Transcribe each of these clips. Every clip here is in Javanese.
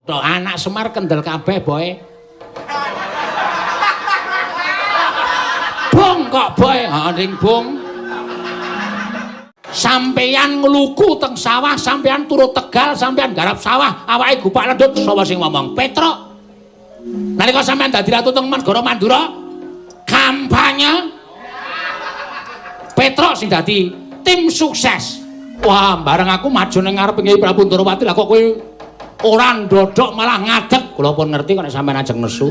Tok anak Semar kendel kabeh, Boy. Bung kok, Boy. Heeh, ning bung. Sampeyan ngluku teng sawah, sampeyan turut Tegal, sampeyan garap sawah, awake gupak lendut sapa sing ngomong? Petruk. Nalika sampeyan dadi ratu teng Negara Mandura, kampanye Petruk sing dadi tim sukses. Wah, bareng aku maju ning ngarep Kyai Prabu Ndorowati lah kok kowe ora ndodhok malah ngadeg. Kula pun ngerti kok nek sampeyan ajeng nesu.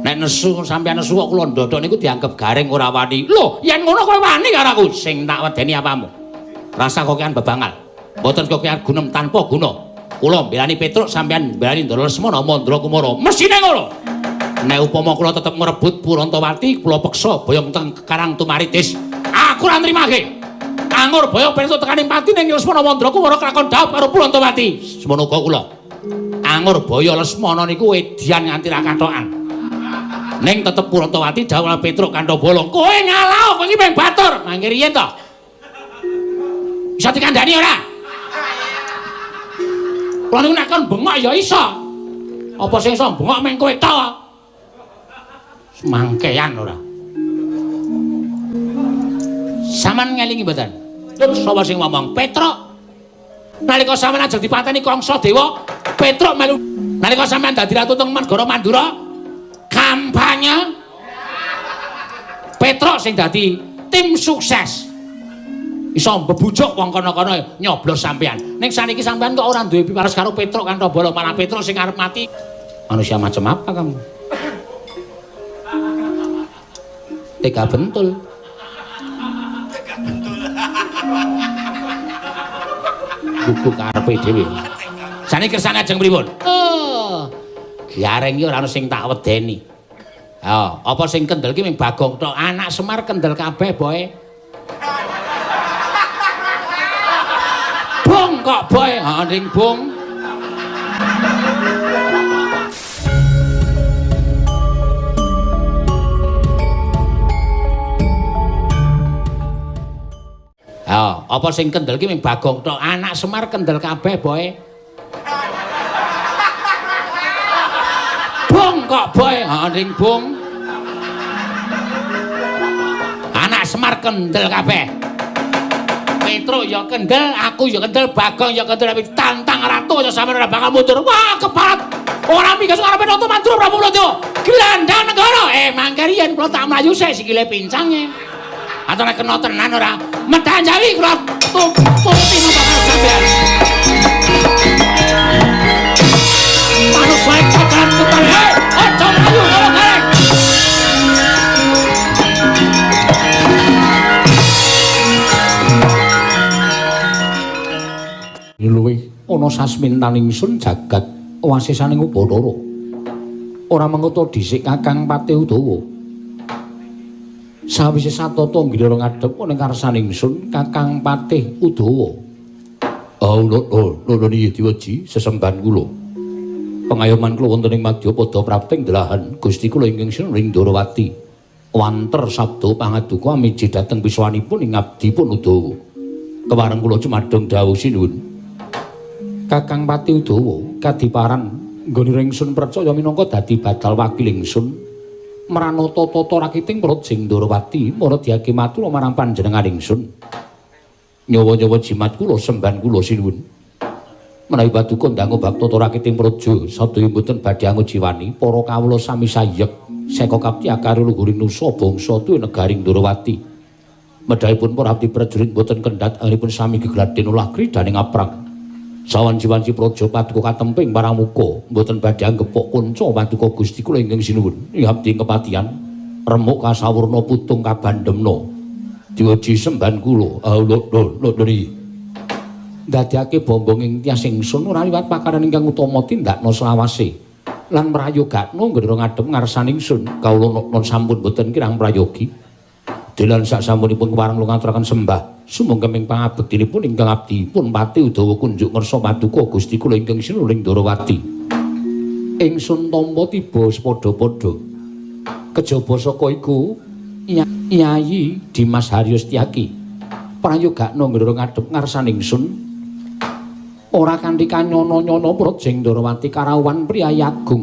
Nek nesu sampeyan nesu kok kula ndodhok niku dianggep garing ora wani. Lho, yen ngono kowe wani karo aku. Sing tak wedeni apamu? Rasa kokean bebangal. Mboten kokean gunem tanpa guna. Kula mbelani Petruk, sampeyan mbelani Ndara Lesmana Mandra Kumara. Mesine ngono. Nek upama kula tetep ngrebut Purantawati, kula peksa boyong teng Karang Tumaritis. Aku ora nrimake. Angur boyong Petruk tekaning pati ning Lesmana Mandra Kumara kelakon dhaup karo Purantawati. Semono uga kula. Angur boyo Lesmana niku edian nganti ra kathokan. Ning tetep Purantawati dhaup Petruk kantho bolong. Kowe ngalah, kowe iki mung batur. Mangke riyen to. Bisa dikandhani ora? Kula niku nek kon bengok ya iso. Apa sing iso bengok mung kowe tok? Semangkean ora. Saman ngelingi mboten? Terus sapa sing ngomong? Petruk. Nalika sampeyan ajeng dipateni Kangsa Dewa, Petruk melu. Nalika sampeyan dadi ratu teng Negara Mandura, kampanye Petruk sing dadi tim sukses. Iso mbebujuk wong kono-kono nyoblos sampeyan. Ning saniki sampeyan kok ora duwe piparas karo Petruk kantho bala, malah Petruk sing arep mati. Manusia macam apa kamu? Tega bentul. Tega bentul. Buku karepe dhewe. Saniki kersane ajeng pripun? Oh. Gareng iki ora ono sing tak wedeni. Ha, apa sing kendel ki mung Bagong tok. Anak Semar kendel kabeh, Boy. Bung kok, Boy. Heeh, ning bung. Ha, apa sing kendel ki mung Bagong tok. Anak Semar kendel kabeh, Boy. Bung kok, Boy. Heeh, ning bung. Anak Semar kendel kabeh. Petruk ya kendel, aku ya kendel, Bagong ya kendel, tapi tantang ratu aja sampeyan ora bakal mundur. Wah, keparat. Ora migas ngarepe Ratu Mandura Prabu Baladewa. Gelandang negara. Mangke riyen kula tak mlayu sik sikile pincange. Atau nek kena tenan ora? Medal Jawi kula turuti napa sampeyan. Manusa kekaran ketan. Hei, aja mlayu karo gareng. Luwih ana sasmintan ingsun jagat wasisaning Ubathara. Ora menguta dhisik Kakang Patih Udawa. Sawise satata nggilira ngadhep ana karsan ingsun Kakang Patih Udawa. Lho niki Dewaji sesembahan kula. Pengayoman kula wonten ing madyapada prapting delahan Gusti kula ingkang sinun ing Ndorowati. Wanter sabda pangaduka amiji dhateng piswanipun ing abdipun Udawa. Kewareng kula cumadung dawuh sinuwun. Kakang Patih Udawa kadiparan nggone ingsun percaya minangka dadi badal wakil ingsun mranata tata rakiting Praja Ndorowati maradiake matur marang panjenengan ingsun. Nyawa-nyawa jimat kula sembahan kula sinuwun. Menawi paduka ndangu bab tata rakiting praja sadaya mboten badhe angujiwani para kawula sami sayek seka kapti akari luhuring nusa bangsa tuwi negari Ndorowati. Medhahipun para abdi prajurit mboten kendhat anggenipun sami gegladhen olah kridaning aprang. Sawanci-wanci praja paduka katemping paramuka mboten badhe anggepok kunca paduka Gusti kula ingkang sinuwun. Ing abdi kepatihan remuk kasawurna putung kabandemna. Diweji sembahan kula. Lho niki. Ndadekake bombong ing tias ingsun ora liwat pakaran ingkang utama tindakna selawase lan mrayogakno nggone ngadhep ngarsan ingsun. Kawula non sampun boten kirang prayogi. Delan sak sampunipun kepareng kula ngaturaken sembah sumangga ing pangabektinipun ingkang abdipun Patih Udawa kunjuk ngersa paduka Gusti kula ingkang sinuwun ing Ndorowati. Ingsun tampa tiba sepadha-padha. Kejaba saka iku Yayi Dimas Haryo Setyaki prayogakno nggone ngadhep ngarsan ingsun. Ora kanthi kanyono-nyono Praja Ndrawati karawuhan priyayi agung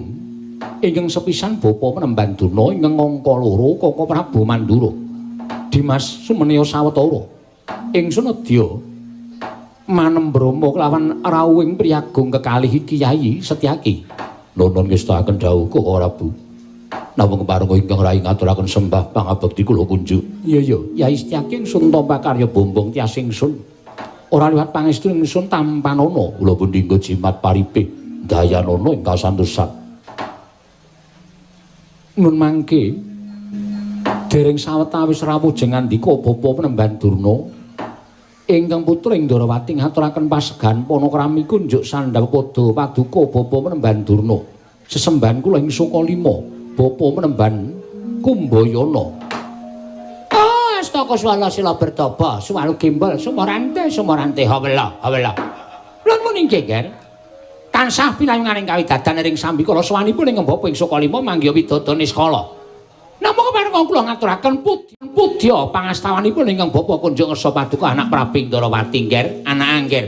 ingkang sepisan bapa Penemban Durna ingkang angka loro Koko Prabu Mandura. Dimas Sumeneya sawetara. Ingsun nedya manembrama kelawan rawuhing priyagung kekalih Kyai Setyaki. Nuwun ngestakaken dawuh Koko Prabu. Namung kepareng ingkang rayi ngaturaken sembah pangabekti kula kunjuk. Iya iya, Yai Setyaki ingsun tampa karya bombong tias ingsun. Ora liwat pangestu ingsun tampanana. Kula pundi nggo jimat paripih dayanana ing kasantosan. Nun mangke dereng sawetawis rawuh jengandika bapa Penemban Durna ingkang putra ing Ndrawati ngaturaken pasegan panakrami kunjuk sandhang padha paduka bapa Penemban Durna. Sesembahan kula ing Sukalima bapa Penemban Kumbayana. Ah, astaka swala sila bertapa, suwalu gembol sumorante sumorante hawela hawela. Lha muni nggih, Ger. Tansah pinayunganing kawidadan ring sambikala sowanipun ing bapa ing Sukalima manggiha widada niskala. Namung kepareng kula ngaturaken pudya pangastawanipun ingkang bapa kunjuk ngersa paduka anak Prabu Ndrawati, Nger, anak Angger.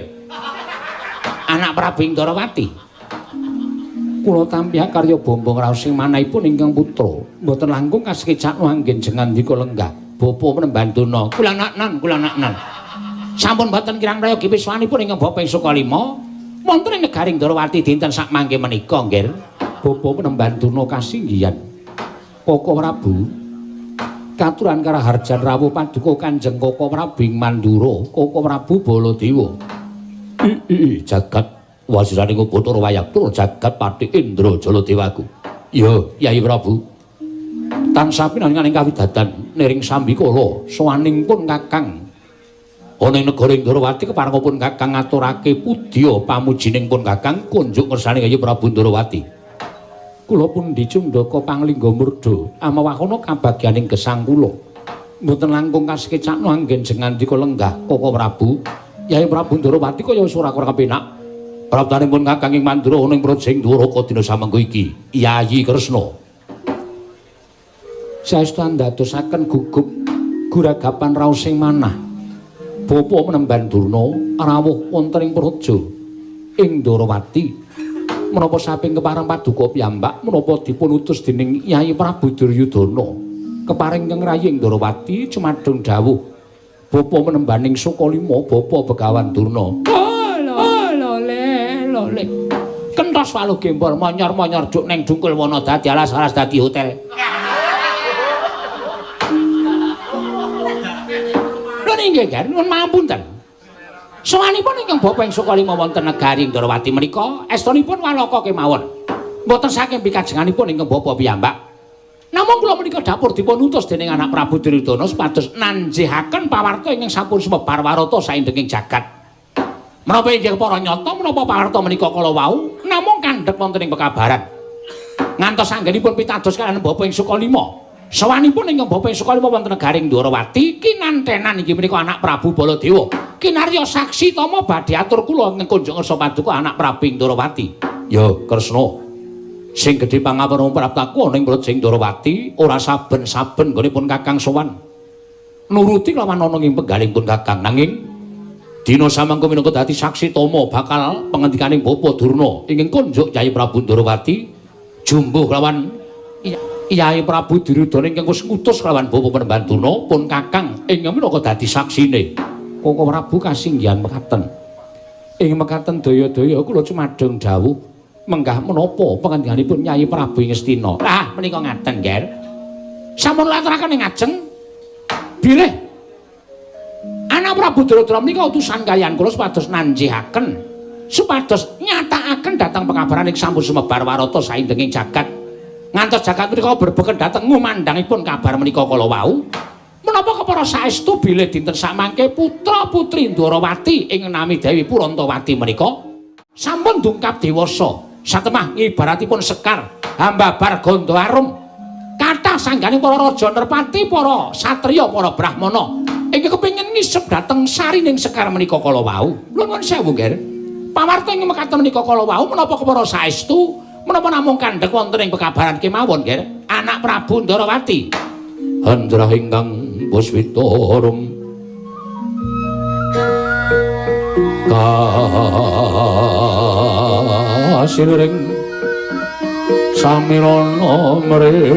Anak Prabu Ndrawati. Kula tampi karya bombong raos sing manahipun ingkang putra mboten langkung kasekecakno anggen jengandika lenggah bapa Penemban Durna. Kula naknan, kula naknan. Sampun mboten kirang prayogi wiswanipun ingkang bapa ing Sukalima wonten ing negari Ndrawati dinten sakmangke menika, Nger. Bapa Penemban Durna kasinggihan. Koko Prabu katuran karaharjan rawuh paduka Kanjeng Koko Prabu ing Mandura, Koko Prabu Baladewa. Jagat wasiraning Bathara Wayabtra jagat Patih Indra Jaladewaku. Ya, Yai Prabu. Tansah pinanganing kawidadan niring sambikala sowaning pun Kakang. Ana ing negara Ndrawati keparengipun Kakang ngaturake pudya pamujining pun Kakang kunjuk ngersane Yai Prabu Ndrawati. Kula pundi cundaka panglingga murda amawakana kabagyaning gesang kula. Mboten langkung kasekecakno anggen jengandika lenggah Koko Prabu. Yai Prabu Ndrawati kaya wis ora kurang kepenak. Praptanipun Kakang ing Mandura ana ing Praja Dwaraka dina samengko iki. Yayi Kresna. Saestu andadosaken gugup guragapan raos sing manah. Bapa Penemban Durna rawuh wonten ing praja ing Ndrawati. Menapa saping kepareng paduka piyambak menapa dipun utus dening Yai Prabu Duryudana kepareng ingkang rayi ing Ndrawati cumadung dawuh bapa Penembaning Sukalima bapa Begawan Durna. Lho le kentos waluh gembol monyor-monyor duk neng dungkul wana dadi alas-alas dadi hotel. Lho nggih kan nuwun mapunten. Sowanipun ingkang bapa ing Sukalima wonten negari Ndrawati menika estunipun walaka kemawon. Mboten saking pikajenganipun ingkang bapa piyambak. Namung kula menika dapur dipun utus dening anak Prabu Duryudana supados nanjihaken pawarta ingkang sampun sumebar warata saindenging jagat. Menapa inggih para nyata menapa pawarta menika kala wau namung kandhek wonten ing pekabaran. Ngantos anggenipun pitados kaliyan bapa ing Sukalima. Sowanipun ingkang bapa ing Sukalima wonten negari Ndrawati kinantenan inggih menika anak Prabu Baladewa. Kinarya saksi tama badhe atur kula ingkang kunjuk ngersa paduka anak Prabu Ndrawati. Ya Kresna. Sing gedhe pangapura praptaku ana ing Praja Ndrawati ora saben-saben nggonipun Kakang sowan. Nuruti kelawan ana ing penggalihipun Kakang nanging dina samangko minangka dadi saksi tama bakal pengendikaning Bapa Durna ingkang kunjuk Yai Prabu Ndrawati jumbuh kelawan Yai Prabu Duryudana ingkang wis ngutus kelawan Bapa Penemban Durna pun Kakang ingkang minangka dadi saksine. Koko Prabu kasinggihan mekaten. Ing mekaten daya-daya kula cumadung dawuh menggah menapa pengendikanipun Yai Prabu ing Ngastina. Ah menika ngaten, Nger. Sampun laturaken ing ngajeng bilih anak Prabu Duryudana menika utusan kaliyan kula supados nanjihaken supados nyatakaken dhateng pekabaran ing sampun sumebar warata saindenging jagat. Ngantos jagat menika berbeken dhateng ngumandhangipun kabar menika kala wau. Menapa kepara saestu bilih dinten samangke putra-putri Ndrawati ing nami Dewi Purantawati menika sampun dungkap dewasa satemah ngibaratipun sekar hambabar gandha arum kathah sanggane para raja nerpati para satriya para brahmana ingkang kepengin ngisep dhateng sarining sekar menika kala wau. Nuwun sewu, Nger. Pawarta ing mekaten menika kala wau menapa kepara saestu menapa namung kandhek wonten ing pekabaran kemawon, Nger? Anak Prabu Ndrawati. Handrah ingkang puswita arum. Kasiluring samirana mrih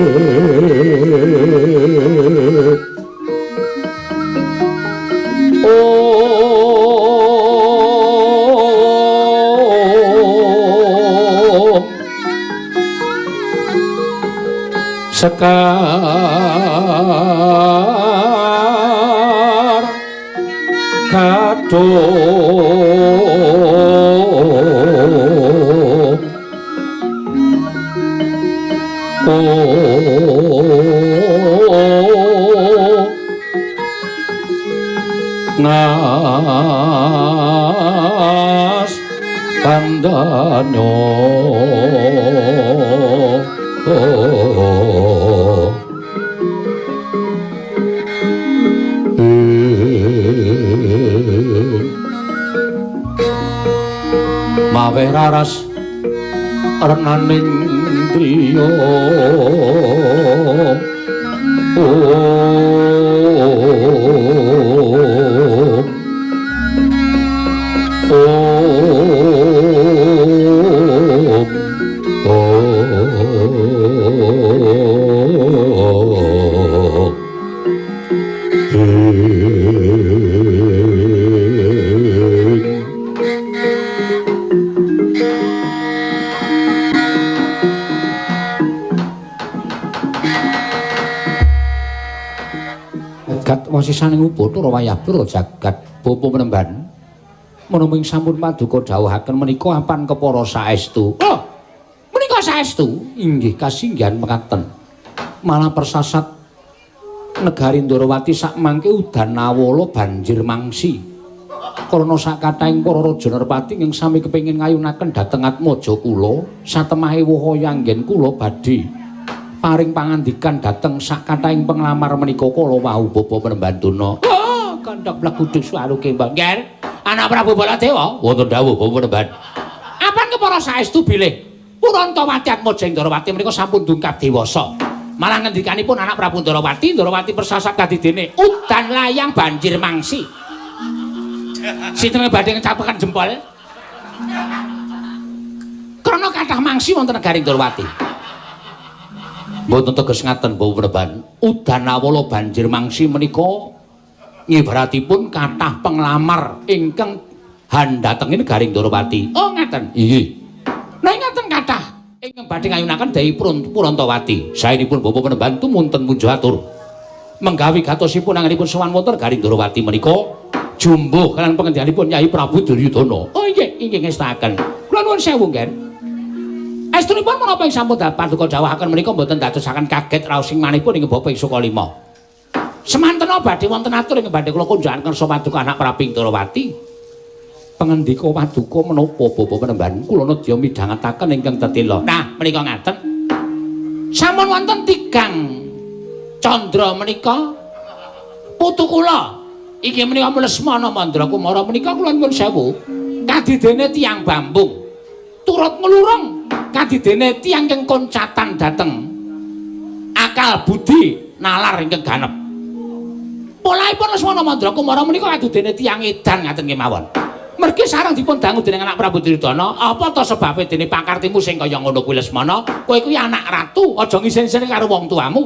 Om Sekar Kadung Nas bandanyo mawe raras renaning driya Om Om Gat wasisaning Upacara wayah pura jagat bapa penemban menapa ing sampun paduka dawuhaken menika apan kepara saestu. Oh, menika saestu inggih kasinggihan mekaten. Malah persasat negari Ndorowati sak mangke udan nawala banjir mangsi. Karna sakathahing para raja nerpati ingkang sami kepengin ngayunaken dhateng atmaja kula, satemahe woha anggen kula badhe paring pangandikan dhateng sakathahing penglamar menika kala wau bapa penemban Duna. Oh, kandhak pleguduk suwaru kembang. Nger, anak Prabu Baladewa wonten dawuh bapa penemban. Apan kepara saestu bilih Purantawati Atmaja Ndorowati menika sampun dungkap dewasa. Malah ngendikanipun anak Prabu Ndorowati, Ndorowati persasat kadidene udan layang banjir mangsi. Sinten badhe ngecapekan jempol? Krana kathah mangsi wonten negari Ndorowati. Mboten teges ngaten Bapak Penemban. Udan awala banjir mangsi menika ngibaratipun kathah penglamar ingkang handhatengi negari Ndorowati. Oh ngaten. Inggih. Nah ngaten kathah ingkang badhe ngayunaken Dewi Purantawati. Saenipun Bapak Penemban tumunten munjo atur. Menggawi gatosipun anggenipun sowan wonten negari Ndorowati menika jumbuh kalian pengendalianipun Yai Prabu Duryudana. Oh inggih, inggih ngestakaken. Kula nuwun sewu, Ngger. Estunipun menapa ing sampun paduka dawuhaken menika mboten dadosaken kaget raos ing manipun ing Bapak ing Sukalima. Semantena badhe wonten atur ing badhe kula kunjungan kersa paduka anak Prabu Ndorowati. Pangendika paduka menapa Bapak Penemban kula nedya midhangetaken ingkang tetela. Nah, menika ngaten. Sampun wonten tigang candra menika putu kula. Iki menika Lesmana Mandra Kumara menika kula nyuwun sewu. Kadidene tiyang Bambung. Turut nglurung kadidene tiyang ingkang koncatan dhateng akal budi nalar ingkang ganep. Polahipun Lesmana Mandra Kumara menika kadidene tiyang edan ngaten kemawon. Mergi sareng dipun dangu dening anak Prabu Duryudana, apa ta sebabe dene pakartimu sing kaya ngono kuwi Lesmana? Kowe kuwi anak ratu, aja ngisin-isin karo wong tuamu.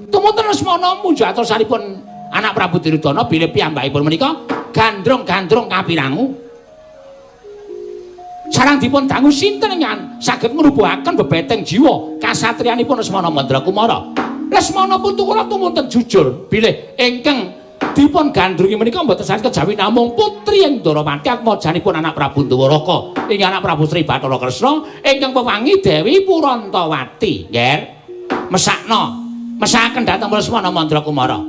Tumunten Lesmana munjuk atursanipun anak Prabu Duryudana bilih piyambakipun menika gandrung-gandrung kapirangu. Sareng dipun dangu sinten ingkang saged ngrubuhaken bebeteng jiwa kasatriyanipun Lesmana Mandra Kumara. Lesmana putu kula tumunten jujur bilih ingkang dipun gandrungi menika mboten sanes kejawi namung putri ing Ndorowati atmajanipun anak Prabu Ndwaraka ing anak Prabu Sri Bathara Kresna ingkang pewangi Dewi Purantawati. Ngger, mesakno, mesakaken dhateng Lesmana Mandra Kumara.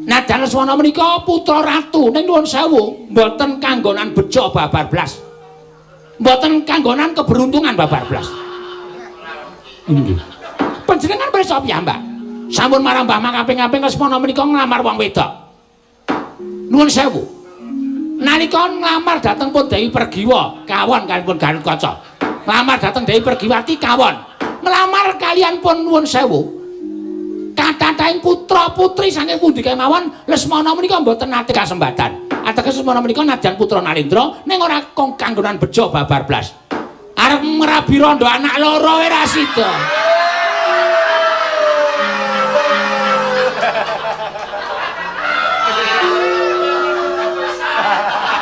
Nadyan Lesmana menika putra ratu ning nuwun sewu mboten kanggonan bejo babar blas. Mboten kanggonan keberuntungan babar blas. Inggih. Panjenengan pirsa piyambak. Sampun marambah makaping-kaping Lesmana menika nglamar wong wedok. Nuwun sewu. Nalika nglamar dhateng pun Dewi Pergiwa, kawon kaliyan pun Gatot Kaca. Nglamar dhateng Dewi Pergiwati kawon. Nglamar kaliyan pun nuwun sewu. Kathahing putra-putri saking pundi kemawon Lesmana menika mboten nate kasembatan. Ateges Lesmana menika nadyan putra Nalendra ning ora kong kanggonan bejo babar blas. Arep ngrabi rondo anak loro ora sida.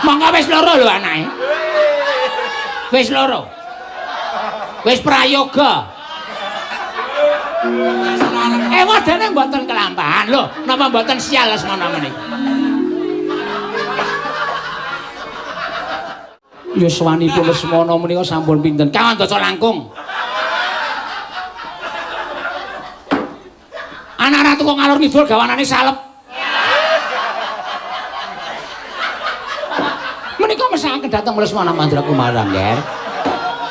Monggo wis loro lho anake. Wis loro. Wis prayoga. Ewadene mboten kelampahan lho, napa mboten sial Lesmana menika. Yuswanipun Lesmana menika sampun pinten? Kawan daca langkung. Anak ratu kok ngalor ngidul gawanane salep. Menika mesakaken dhateng Lesmana Mandrakumara, Ngger.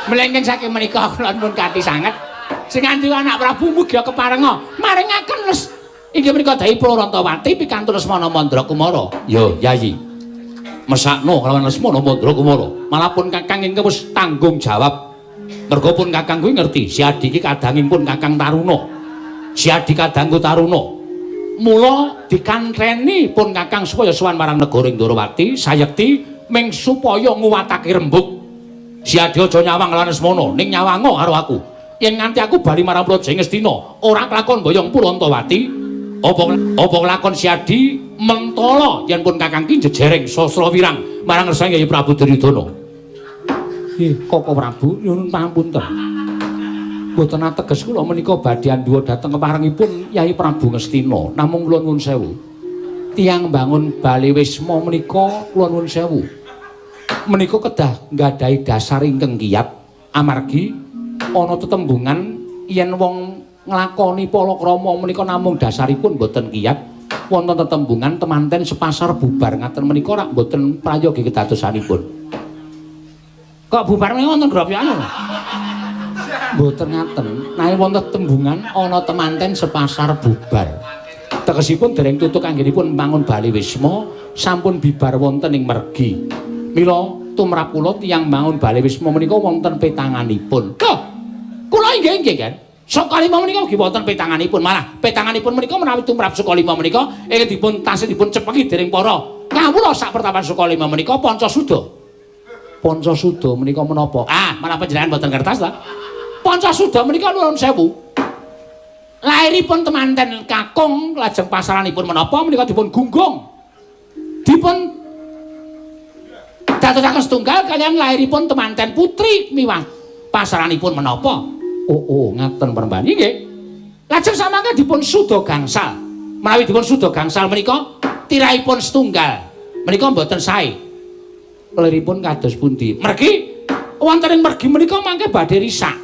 Mlengking saking menika kula pun kanthi sanget. Sing nganti anak Prabu mugi keparenga maringaken les inggih menika Dayi Purantawati pikantuk Lesmana Mandrakumara. Yo, Yayi. Mesakno kalawan Lesmana Mandrakumara. Malah pun Kakang ingkang wis tanggung jawab. Merga pun Kakang kuwi ngerti si Adi iki kadanging pun Kakang Taruna. Si Adi kadangku Taruna. Mula dikantreni pun Kakang supaya sowan marang negara Ndorowati sayekti ming supaya nguwatake rembug. Si Adi aja nyawang lawan Lesmana, ning nyawango karo aku. Yen nganti aku bali marang Praja Ngastina, ora kelakon boyong Purantawati, apa kelakon Si Adi mentala yen pun Kakang ki jejereng sastra wirang marang ngersane Kyai Prabu Duryudana. Nggih, Koko Prabu nyuwun pangapunten. Mboten ateges kula menika badhe andhuwa dhateng keparengipun Kyai Prabu Ngastina, namung kula nuwun sewu. Tiyang bangun bale wisma menika kula nuwun sewu. Menika kedah nggadahi dasar ingkang kiyat amargi ana tetembungan yen wong nglakoni palakrama menika namung dasaripun mboten kiyat, wonten tetembungan temanten sepasar bubar ngaten menika rak mboten prayogi kedadosanipun. Kok bubar menika wonten gropyokan lho? Mboten ngaten, nek wonten tetembungan ana temanten sepasar bubar. Tegesipun dereng tutuk anggenipun mangun bale wisma sampun bibar wonten ing mergi. Mila tumrap kula tiyang bangun bale wisma menika wonten petanganipun. Lho, kula inggih-inggih kan. Sukalima menika ugi wonten petanganipun. Malah petanganipun menika menawi tumrap Sukalima menika ingkang dipun tasih dipun cepeki dening para kawula sak pertapan Sukalima menika Pancasuda. Pancasuda menika menapa? Ah, malah panjenengan mboten ngertos ta? Pancasuda menika nuwun sewu. Lairipun temanten kakung lajeng pasaranipun menapa menika dipun gunggung. Dipun dadosaken setunggal kalian lairipun temanten putri miwah pasaranipun menapa? Oh, ngaten peremban nggih. Lajeng samangke dipun suda gangsal. Menawi dipun suda gangsal menika tirahipun setunggal. Menika mboten sae. Liripun kados pundi? Mergi wonten ing mergi menika mangke badhe risak.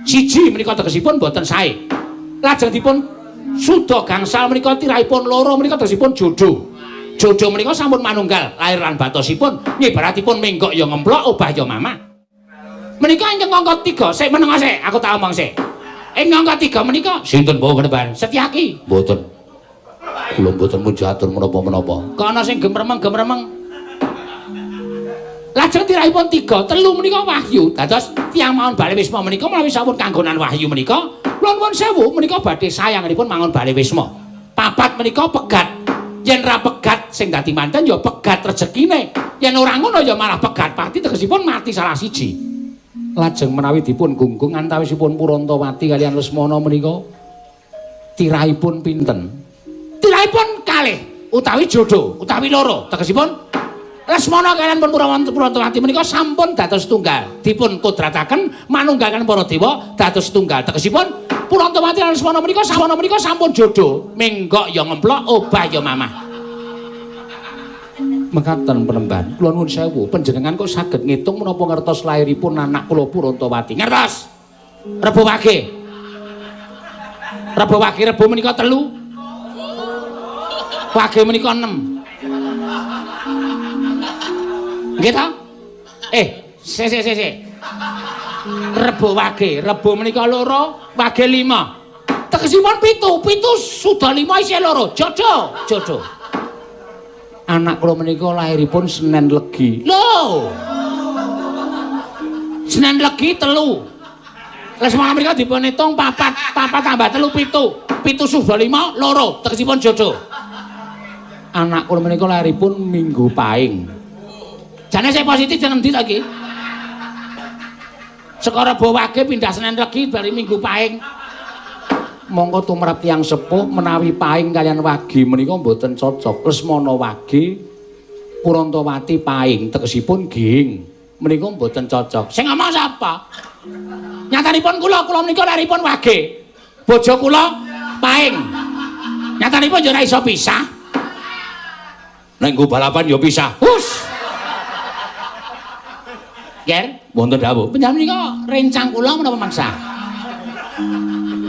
Siji menika tegesipun mboten sae. Lajeng dipun suda gangsal menika tirahipun loro menika tegesipun jodoh. Jodoh menika sampun manunggal lahir lan batosipun ngibaratipun menggok ya ngemplok obah ya mamah. Menika ingkang angka 3 sik meneng sik aku tak omong sik. Ing angka 3 menika sinten bawa penemban? Setyaki. Mboten. Kula mboten mujatur menapa-menapa. Kok ana sing gemremeng-gemremeng. Lajeng tirahipun 3, 3 menika wahyu. Dados tiyang mangun bale wisma menika menawi sampun kanggonan wahyu menika kula nuwun sewu menika badhe sayanganipun mangun bale wisma. 4 menika pegat. Yen ra pegat sing dadi manten ya pegat rezekine. Yen ora ngono ya malah pegat pati tegesipun mati salah siji. Lajeng menawi dipun gunggung antawisipun Purantawati kalian Lesmana menika tirahipun pinten? Tirahipun kalih utawi jodoh utawi loro tegesipun Lesmana kalian pun Purantawati menika sampun dados tunggal. Dipun kodrataken manunggaken para dewa dados tunggal. Tegesipun Purantawati lan Lesmana menika sampun jodoh. Menggok ya ngemplok, obah ya mamah. Mekaten penemban, kula nuwun sewu, panjenengan kok saged ngitung menapa ngertos lairipun anak kula Purantawati? Ngertos. Rebo wage. Rebo wage rebo menika 3. Wage menika 6. Nggih ta? Sik. Rebo wage, rebo menika 2, wage 5. Tegesipun 7, 7 sudah 5 isih 2. Jodoh, jodoh. Anak kula menika lairipun Senen Legi. Lho. Senen Legi 3. Lesmana menika dipun hitung 4, 4 tambah 3 7. 7 sudah 5, 2. Tegesipun jodoh. Anak kula menika lairipun Minggu Paing. Jane sing positif jeneng ndi to iki? Saka Rebo Wage pindah Senen Legi bali Minggu Paing. Mongko tumrap tiyang sepuh menawi Paing kaliyan Wage menika mboten cocok. Lesmana Wage Purantawati Paing tegesipun ging menika mboten cocok. Sing ngomong sapa? Nyatanipun kula, kula menika lairipun Wage. Bojo kula Paing. Nyatanipun ya ora iso pisah. Nek nggo balapan ya pisah. Hus. Ger, wonten dawuh. Panjenengan menika rencang kula menapa mangsa?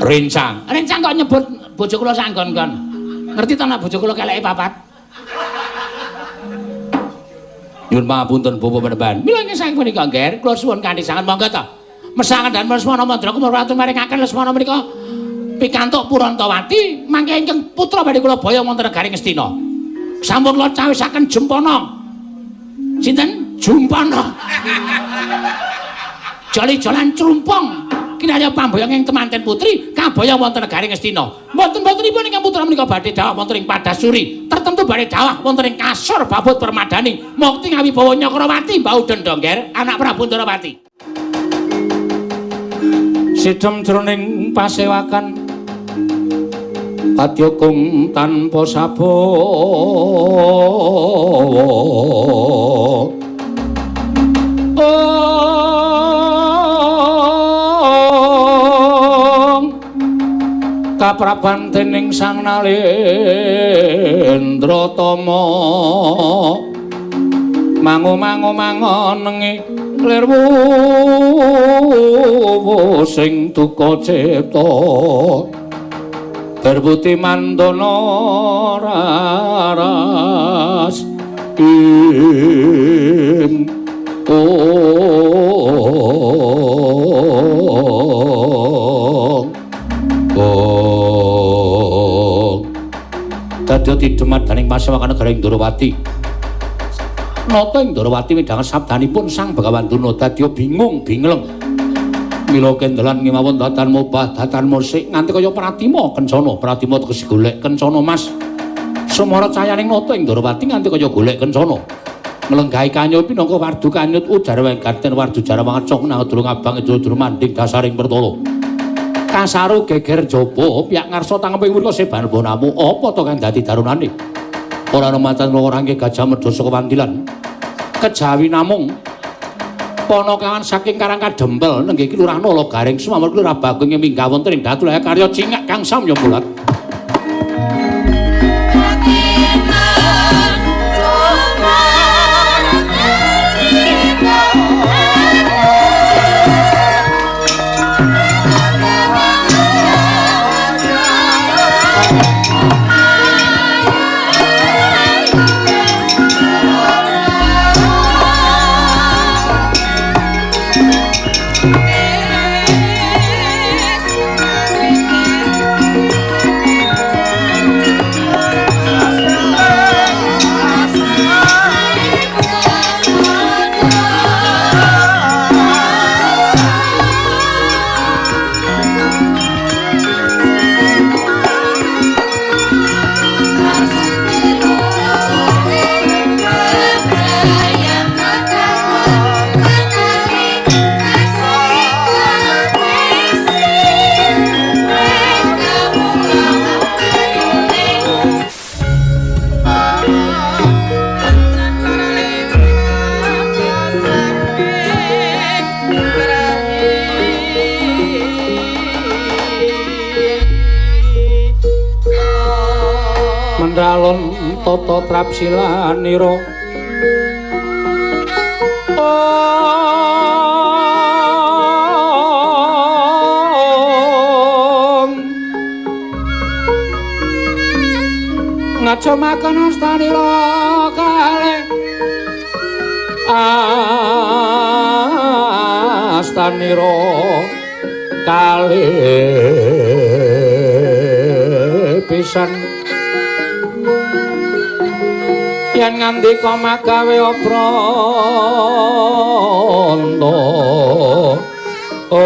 Rencang. Rencang kok nyebut bojo kula sanggon-gon. Ngerti to nek bojo kula keleke papat? Nyuwun pangapunten Bapak Panembahan. Mila ing sang punika Ger, kula suwun kanthi sanget monggo to. Mesangan dan Lesmana Mandra kumur maringaken Lesmana menika pikantuk Purantawati mangke ingkang putra badhe kula boyong wonten negari Ngastina. Sampun kula cawisaken Jempana. Sinten? Jumpana. Jali-jalan crumpong kinarya pamboyong ing temanten putri kaboyong wonten negari Ngastina. Mboten-mbotenipun ingkang putra menika badhe dhawah wonten ing Padasuri, tertentu badhe dhawah wonten ing kasor babut permadani mukti ngawibawa Nyakrawati mbau dendha Nger, anak Prabu Ndorowati. Sidhem jroning pasewakan padya kung tanpa sabawa. Kapraban dening Sang Nalendra Tama mangu-mangu mangonengi lir wuwu sing duka cipta berbuti mandana raras ing Dadya tidemat daning pasewakan negara ing Ndorowati. Nata ing Ndorowati midhanget sabdanipun Sang Begawan Durna dadya bingung bingleng. Mila kendelan ngimawon datan mobah datan musik nganti kaya Pratima kencana, Pratima tegese golek kencana Mas. Sumara cayaning nata ing Ndorowati nganti kaya golek kencana. Nglenggahi kanyut pinangka wardu kanyut ujar wenggaten wardu jarawangan cok nang durung abang durung manding dasaring pertala. Kasaru geger jaba piyak ngarsa tangeping mriko seban bonamu apa to kang dadi darunane ora ana macan ora gajah medha saka wandilan kejawi namung panakawan saking Karang Kadempel nenggih Kelurahan Nala Garing sumamur Kelurahan Bagong minggah wonten ing Datu Laya karya Cingak kang samya mulat. Mendalon tata trapsilanira om ngajomaken astanira kalih astanira kalih pisan yen ngandika magawe obranta oh oh.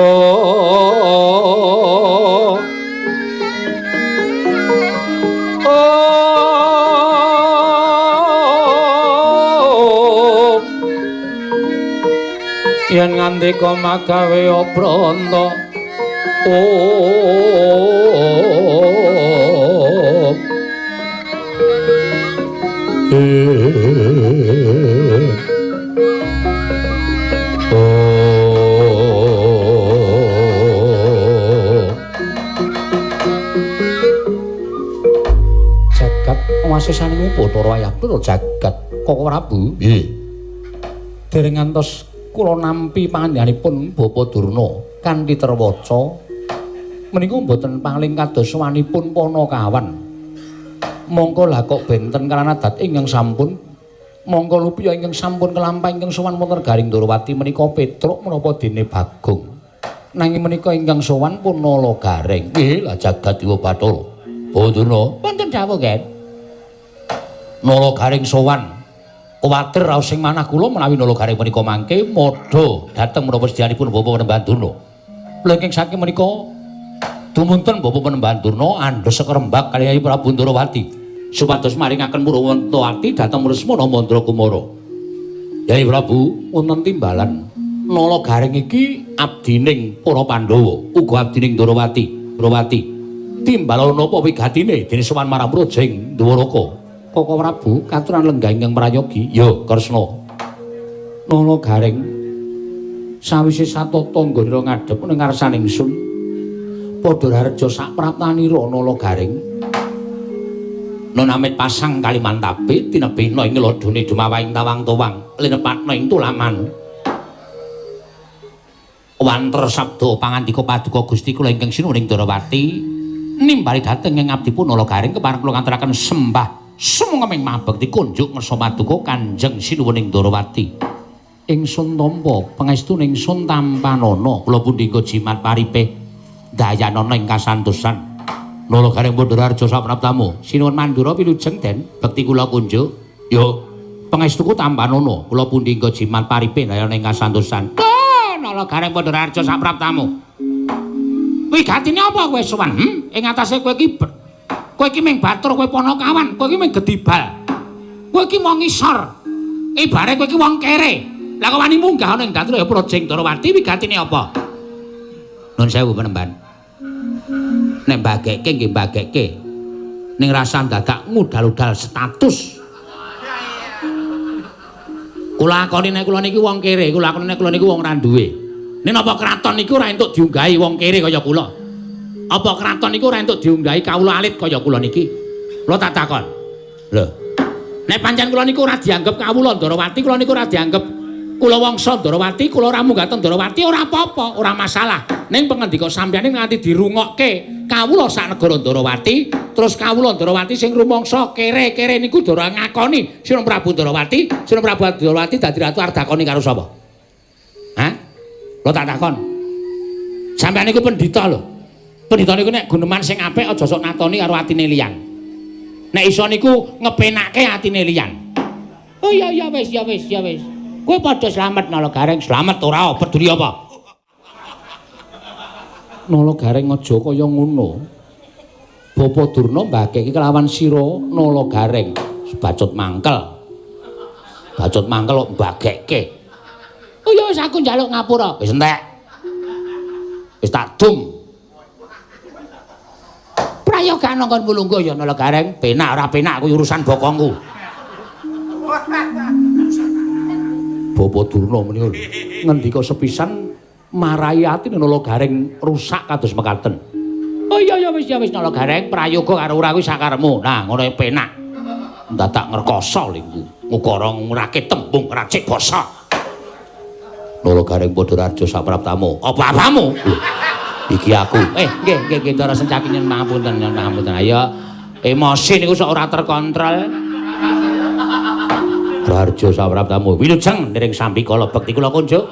Pangandika magawe obranta. Jagat wasesaning Bathara Wayah jagat Koko Prabu. Nggih. Dereng ngantos kula nampi pangandikanipun Bapa Durna kanthi terwaca menika mboten paling kados sowanipun Panakawan. Mongko lah kok benten kaliyan adat ingkang sampun mongko lupiya ingkang sampun kelampah ingkang sowan wonten Garing Ndorowati menika Petruk menapa dene Bagong. Nanging menika ingkang sowan pun Nala Gareng. Nggih lah jagat Dewa Bathara. Bapak Durna wonten dawuh nggih. Nala Gareng sowan. Kuwatir raos sing manah kula menawi Nala Gareng menika mangke modha dhateng menapa sedianipun Bapak Panembahan Durna. Lha ingkang saking menika dumunten Bapak Panembahan Durna andhes sekrembak kaliyan Prabu Ndorowati supados maringaken Purwantawati dhateng Lesmana Mandra Kumara. Yai Prabu wonten timbalan Nala Gareng iki abdining para Pandhawa, uga abdining Ndorowati. Ndorowati. Timbalan napa wigatine dene sowan marang Praja ing Dwaraka? Koko Prabu katuran lenggah ingkang prayogi. Ya Kresna. Nala Gareng sawise satata nggonira ngadhep ning ngarsaning ingsun padha rareja sak praptanira Nala Gareng. Nun amit pasang kalimantabe tinebihna ing lodone dumawahing tawang-tawang linepatna ing tulaman. Wanter sabda pangandika paduka Gusti kula ingkang sinuwun ing Ndorowati nimbali dhateng ing abdipun Nala Gareng kepareng kula ngaturaken sembah sumangga ming mabekti kunjuk ngersa paduka Kanjeng Sinuwun ing Ndorowati. Ingsun tampa pangestune ingsun tampanana kula pundi jimat paripe dayanana ing kasantosan. Nala Gareng Pandharaharja sapraptamu Sinuwun Mandura wilujeng den bekti kula kunjuk. Yo pangestuku tampanana kula pundi jimat paripe dayanana ing kasantosan. Nala Gareng Pandharaharja sapraptamu. Wigatine apa kowe sowan? Ing atase kowe iki kowe iki ming batur, kowe Panakawan, kowe iki ming gedibal. Kowe iki wong ngisor. Ibare kowe iki wong kere. Lah kok wani munggah ana ing datur ya Praja ing Ndorowati wigatine apa? Nuwun sewu Panembahan. Nek mbagekke nggih mbagekke. Ning rasa dadak ngudal-udal status. Kula akoni nek kula niki wong kere, kula akoni nek kula niku wong ra duwe. Ning napa kraton niku ora entuk diunggahi wong kere kaya kula? Apa kraton niku ora entuk diunggahi kawula alit kaya kula niki? Kula tak takon. Lho. Nek pancen kula niku ora dianggep kawula Ndorowati, kula niku ora dianggep kula wangsa Ndorowati, kula ora munggah teng Ndorowati ora apa-apa, ora masalah. Ning pangendika sampeyan nganti dirungokke kawula sak negara Ndorowati, terus kawula Ndorowati sing rumangsa kere-kere niku ndara ngakoni Sinuwun Prabu Ndorowati, Sinuwun Prabu Ndorowati dadi ratu arep dakoni karo sapa? Hah? Kula tak takon. Sampeyan niku pendhita lho. Pendhita niku nek guneman sing apik aja sok natoni karo atine liyan. Nek iso niku ngepenake atine liyan. Oh iya iya wis ya wis ya wis. Kowe padha slamet Nala Gareng, slamet ora peduli apa. Nala Gareng aja kaya ngono. Bapa Durna mbageke kelawan sira Nala Gareng, bacut mangkel. Bacut mangkel kok mbagekke. Oh ya wis aku njaluk ngapura. Wis entek. Wis tak dum. Prayoga nongkon mulungguh ya Nala Gareng, penak ora penak kuwi urusan bokongku. Bapa Durna menika ngendika sepisan marai ati Nala Gareng rusak kados mekaten. Oh iya ya wis ya wis Nala Gareng, prayoga karo ora kuwi sakaremu. Nah, ngono penak. Dadak ngrekoso lingku. Ngukara ngrakit tembung racik basa. Nala Gareng Pandharaharja sapraptamu. Apa-apamu? Iki aku. Nggih nggih nggih Ndara Sencaki nyen pangapunten nyen pangapunten. Ayo emosi niku sok ora terkontrol. Raharja sapraptamu. Wilujeng niring sambikala bekti kula kunjuk.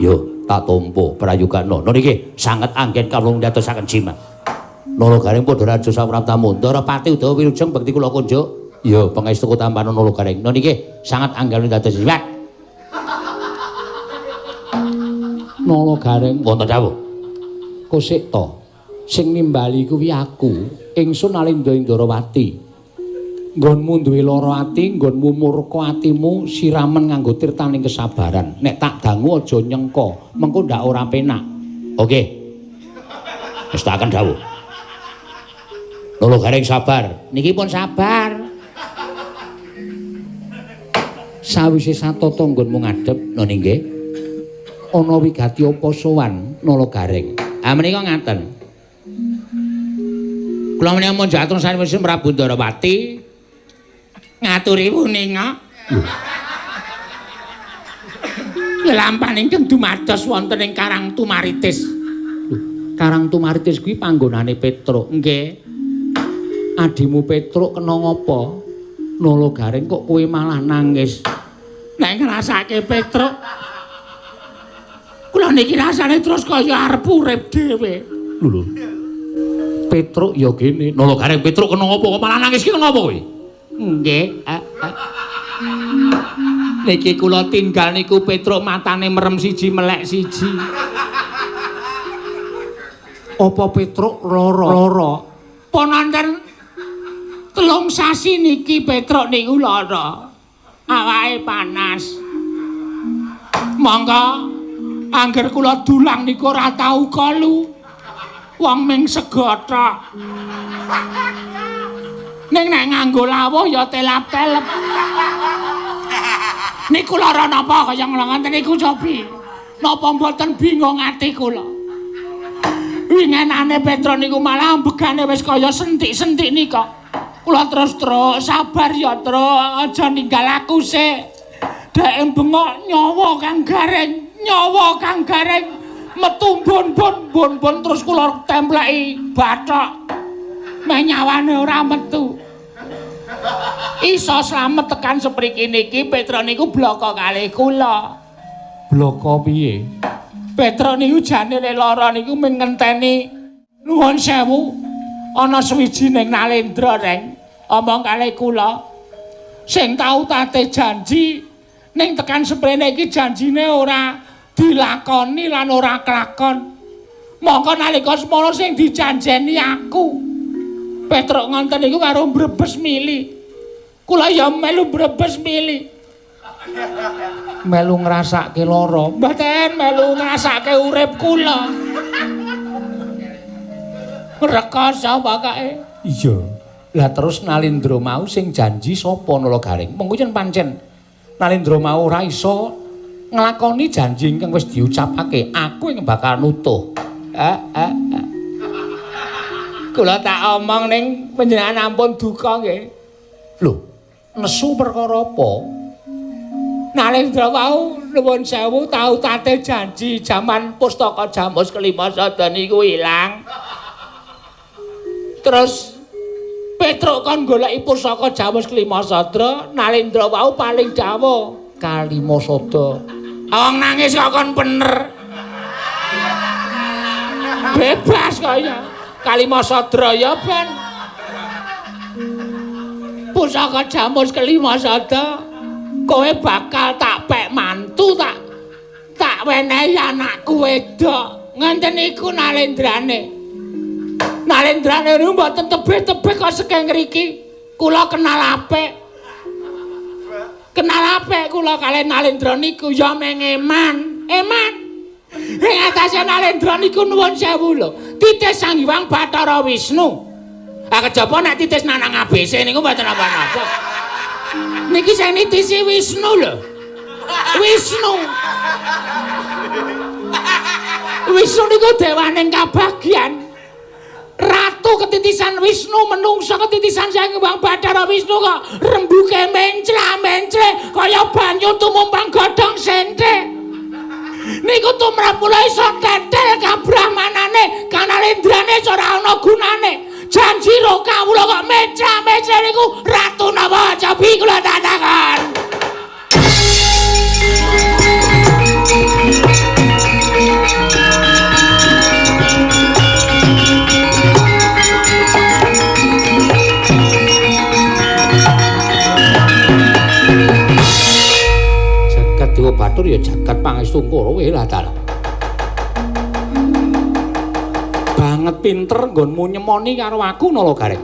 Yo tak tampa prayogana. Nun iki sanget anggen kawula ndadosaken jimat. Nala Gareng Pandharaharja sapraptamu. Ndarapati Udawa wilujeng bekti kula kunjuk. Yo pangestuku tampana Nala Gareng. Nun iki sanget anggen dados jimat. Nala Gareng wonten dawuh. Kosik to. Sing nimbali kuwi aku, ingsun Alindha ing Ndorowati. Nggonmu duwe lara ati, nggonmu murka atimu siramen nganggo tirtaning kesabaran. Nek tak dangu aja nyengka, mengko ndak ora penak. Oke. Wis tak akan dawuh. Nolo Gareng sabar. Niki pun sabar. Sawise satata nggonmu ngadhep, noni nggih. Ana wigati apa sowan Nolo Gareng? Ah menika ngaten. Kula menika munjatur saking Prabu Ndarawati. Ngaturi puninga. Lelampahan ingkang dumados wonten ing Karang Tumaritis. Karang Tumaritis kuwi panggonane Petruk. Nggih. Adimu Petruk kena ngapa? Nolo Gareng kok kowe malah nangis. Nek ngrasake Petruk, kula niki rasane terus kaya arep urip dhewe. Lho. Petruk ya kene. Nolo Gareng Petruk kena ngapa kok malah nangis ki kena apa kowe? Nggih. Niki kula tinggal niku Petruk matane merem siji melek siji. Apa Petruk lara? Lara. Pun wonten 3 sasi niki Petruk niku lara. Awake panas. Monggo angger kula dulang niku ora tau kolu. Wong ming sego tok. Ning nek nganggo lawuh ya telap-telep. Niku lara napa kaya ngoten niku cobi. Napa mboten bingung ati kula. Wingenane Petruk niku malah ambegane wis kaya sentik-sentik nika. Kula terus truk, sabar ya truk, aja ninggal aku sik. Dheke bengok nyawa Kang Gareng, nyawa Kang Gareng metu bon-bon bon-bon terus kula templeki bathok. Meh nyawane ora metu. Iso slamet tekan sepriki niki Petruk niku bloko kalih kula. Bloko piye? Petruk niku jane lek lara niku mung ngenteni nuwun sewu ana suwijining Nalendra reng omong kalih kula sing tau tate janji ning tekan seprene iki janjine ora dilakoni lan ora kelakon. Mongko nalika semono sing dijanjeni aku. Petruk ngonten niku karo mbrebes mili. Kula ya melu mbrebes mili. Melu ngrasake lara. Mboten melu ngrasake urip kula. Rekoso pokoke. Iya. Lah terus Nalendra mau sing janji sapa Nala Gareng? Mengko yen pancen Nalendra mau ora iso nglakoni janji ingkang wis diucapake, aku ing bakal nutuh. Kula tak omong ning panjenengan ampun duka nggih. Lho, nesu perkara apa? Nalendra wau nuwun sewu tau tate janji jaman pustaka Jamus kelima sada niku ilang. Terus Petruk kon goleki pusaka Jamus kelima sadra, Nalendra wau paling dawuh kalima sada. Wong nangis kok kon bener. Bebas kaya kalima sadra ya ben. Pusaka Jamus kelima sada kowe bakal tak pek mantu tak wenehi anakku wedok. Ngenten iku Nalendrane. Nalendrane niku mboten tebih-tebih kok saking ngriki. Kula kenal apik. Kenal apik kula kalih Nalendra niku ya meng eman. Eman. Ing atase Nalendra niku nuwun sewu lho. Titis Sang Hyang Bathara Wisnu. Ah kejaba nek titis nanang ABC niku mboten napa-napa. Niki sing nitisi Wisnu lho. Wisnu. Wisnu niku dewaning kabagyan. Ratu ketitisan Wisnu, menungsa ketitisan Sang Hyang Bathara Wisnu kok rembuke mencla-mencle kaya banyu tumumpang godhong sente. Niku tumrap kula iso tetel kabrahmanane, kanalendrane ora ana gunane. Janji ro kawula kok mencla-mencle niku ratu napa cobi kula takon. Jagat Dewa Bathara ya jagat pangestu kowe lah ta. Banget pinter nggonmu nyemoni karo aku Nala Gareng.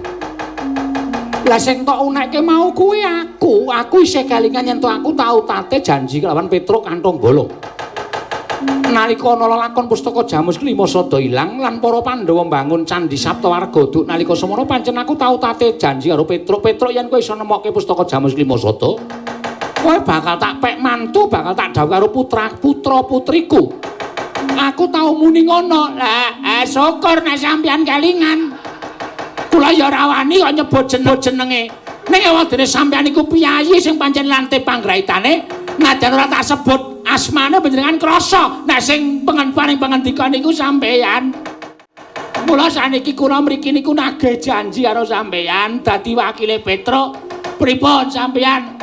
Lah sing tok unekke mau kuwi aku isih kelingan yen to aku tau tate janji kelawan Petruk kantong bolong. Nalika ana lelakon pustaka Jamus Klima sada ilang lan para Pandhawa mbangun Candhi Saptawarga duk nalika semono pancen aku tau tate janji karo Petruk. Petruk yen kowe iso nemokke pustaka Jamus Klima sada, kowe bakal tak pek mantu, bakal tak dhawuh karo putra-putriku. Aku tau muni ngono. Lah, syukur nek sampeyan kelingan. Kula ya ora wani kok nyebut jenenge. Ning ewadene sampeyan iku piyayi sing pancen lante panggraitane, najan ora tak sebut asmane panjenengan krasa nek sing paring pangendika niku sampeyan. Mula saniki kula mriki niku nagih janji karo sampeyan dadi wakile Petruk. Pripun sampeyan?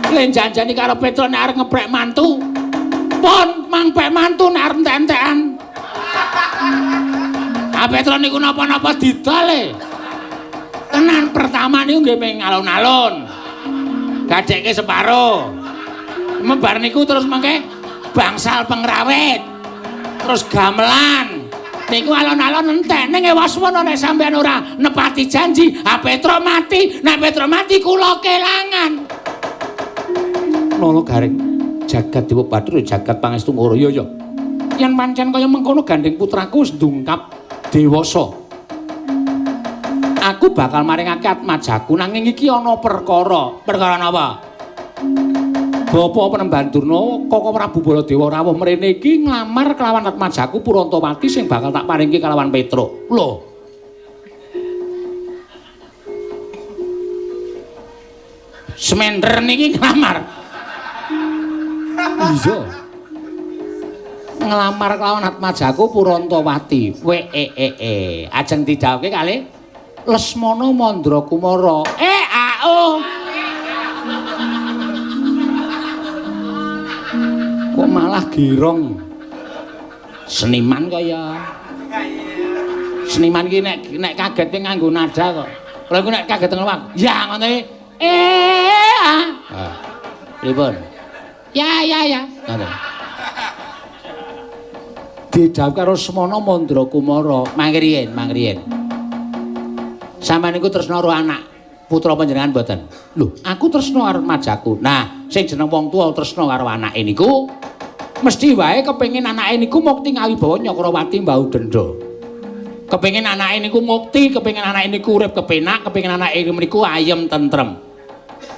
Le janjani karo Petruk nek arep ngeprek mantu. Pun mangpek mantu nek arep entek-entekan. Ah Petruk niku napa-napa didol e. Tenan pertama niku nggih ming alun-alun. Gadekke separo. Membar niku terus mengke bangsal pengrawit. Terus gamelan. Niku alon-alon entek. Ning ewaswana nek sampeyan ora nepati janji, ah Petruk mati. Nek Petruk mati kula kelangan. Nolo garing jagat Dewa Bathara jagat pangestu ngoro ya ya. Yen pancen kaya mengkono gandeng putraku wis ndungkap dewasa. Aku bakal maringake atmajaku nanging iki ana perkara. Perkara napa? Bapak Penemban Durna, Koko Prabu Baladewa rawuh mrene iki nglamar kelawan atmajaku Purantawati sing bakal tak paringke kelawan Petruk. Lho. Semender niki nglamar. Iya. Nglamar kelawan atmajaku Purantawati. W E E E. Ajeng didhawuhke kalih Lesmana Mandra Kumara. E A O. Kok malah girong. Seniman kaya. Seniman iki nek kaget nganggo nada kok. Kalau iku nek kaget ngono, ya ngono iki. Eh ah. Pripun? Ya ya ya. Ngono. Didhawuh karo Semana Mandra Kumara, mangriyen, mangriyen. Sampeyan niku tresna karo anak putra panjenengan mboten? Lho, aku tresna karo majaku. Nah, sing jeneng wong tuwa tresna karo anake niku mesti wae kepengin anake niku mukti ngawibawa Nyakrawati mbau denda. Kepengin anake niku mukti, kepengin anake niku urip kepenak, kepengin anake niku ayem tentrem.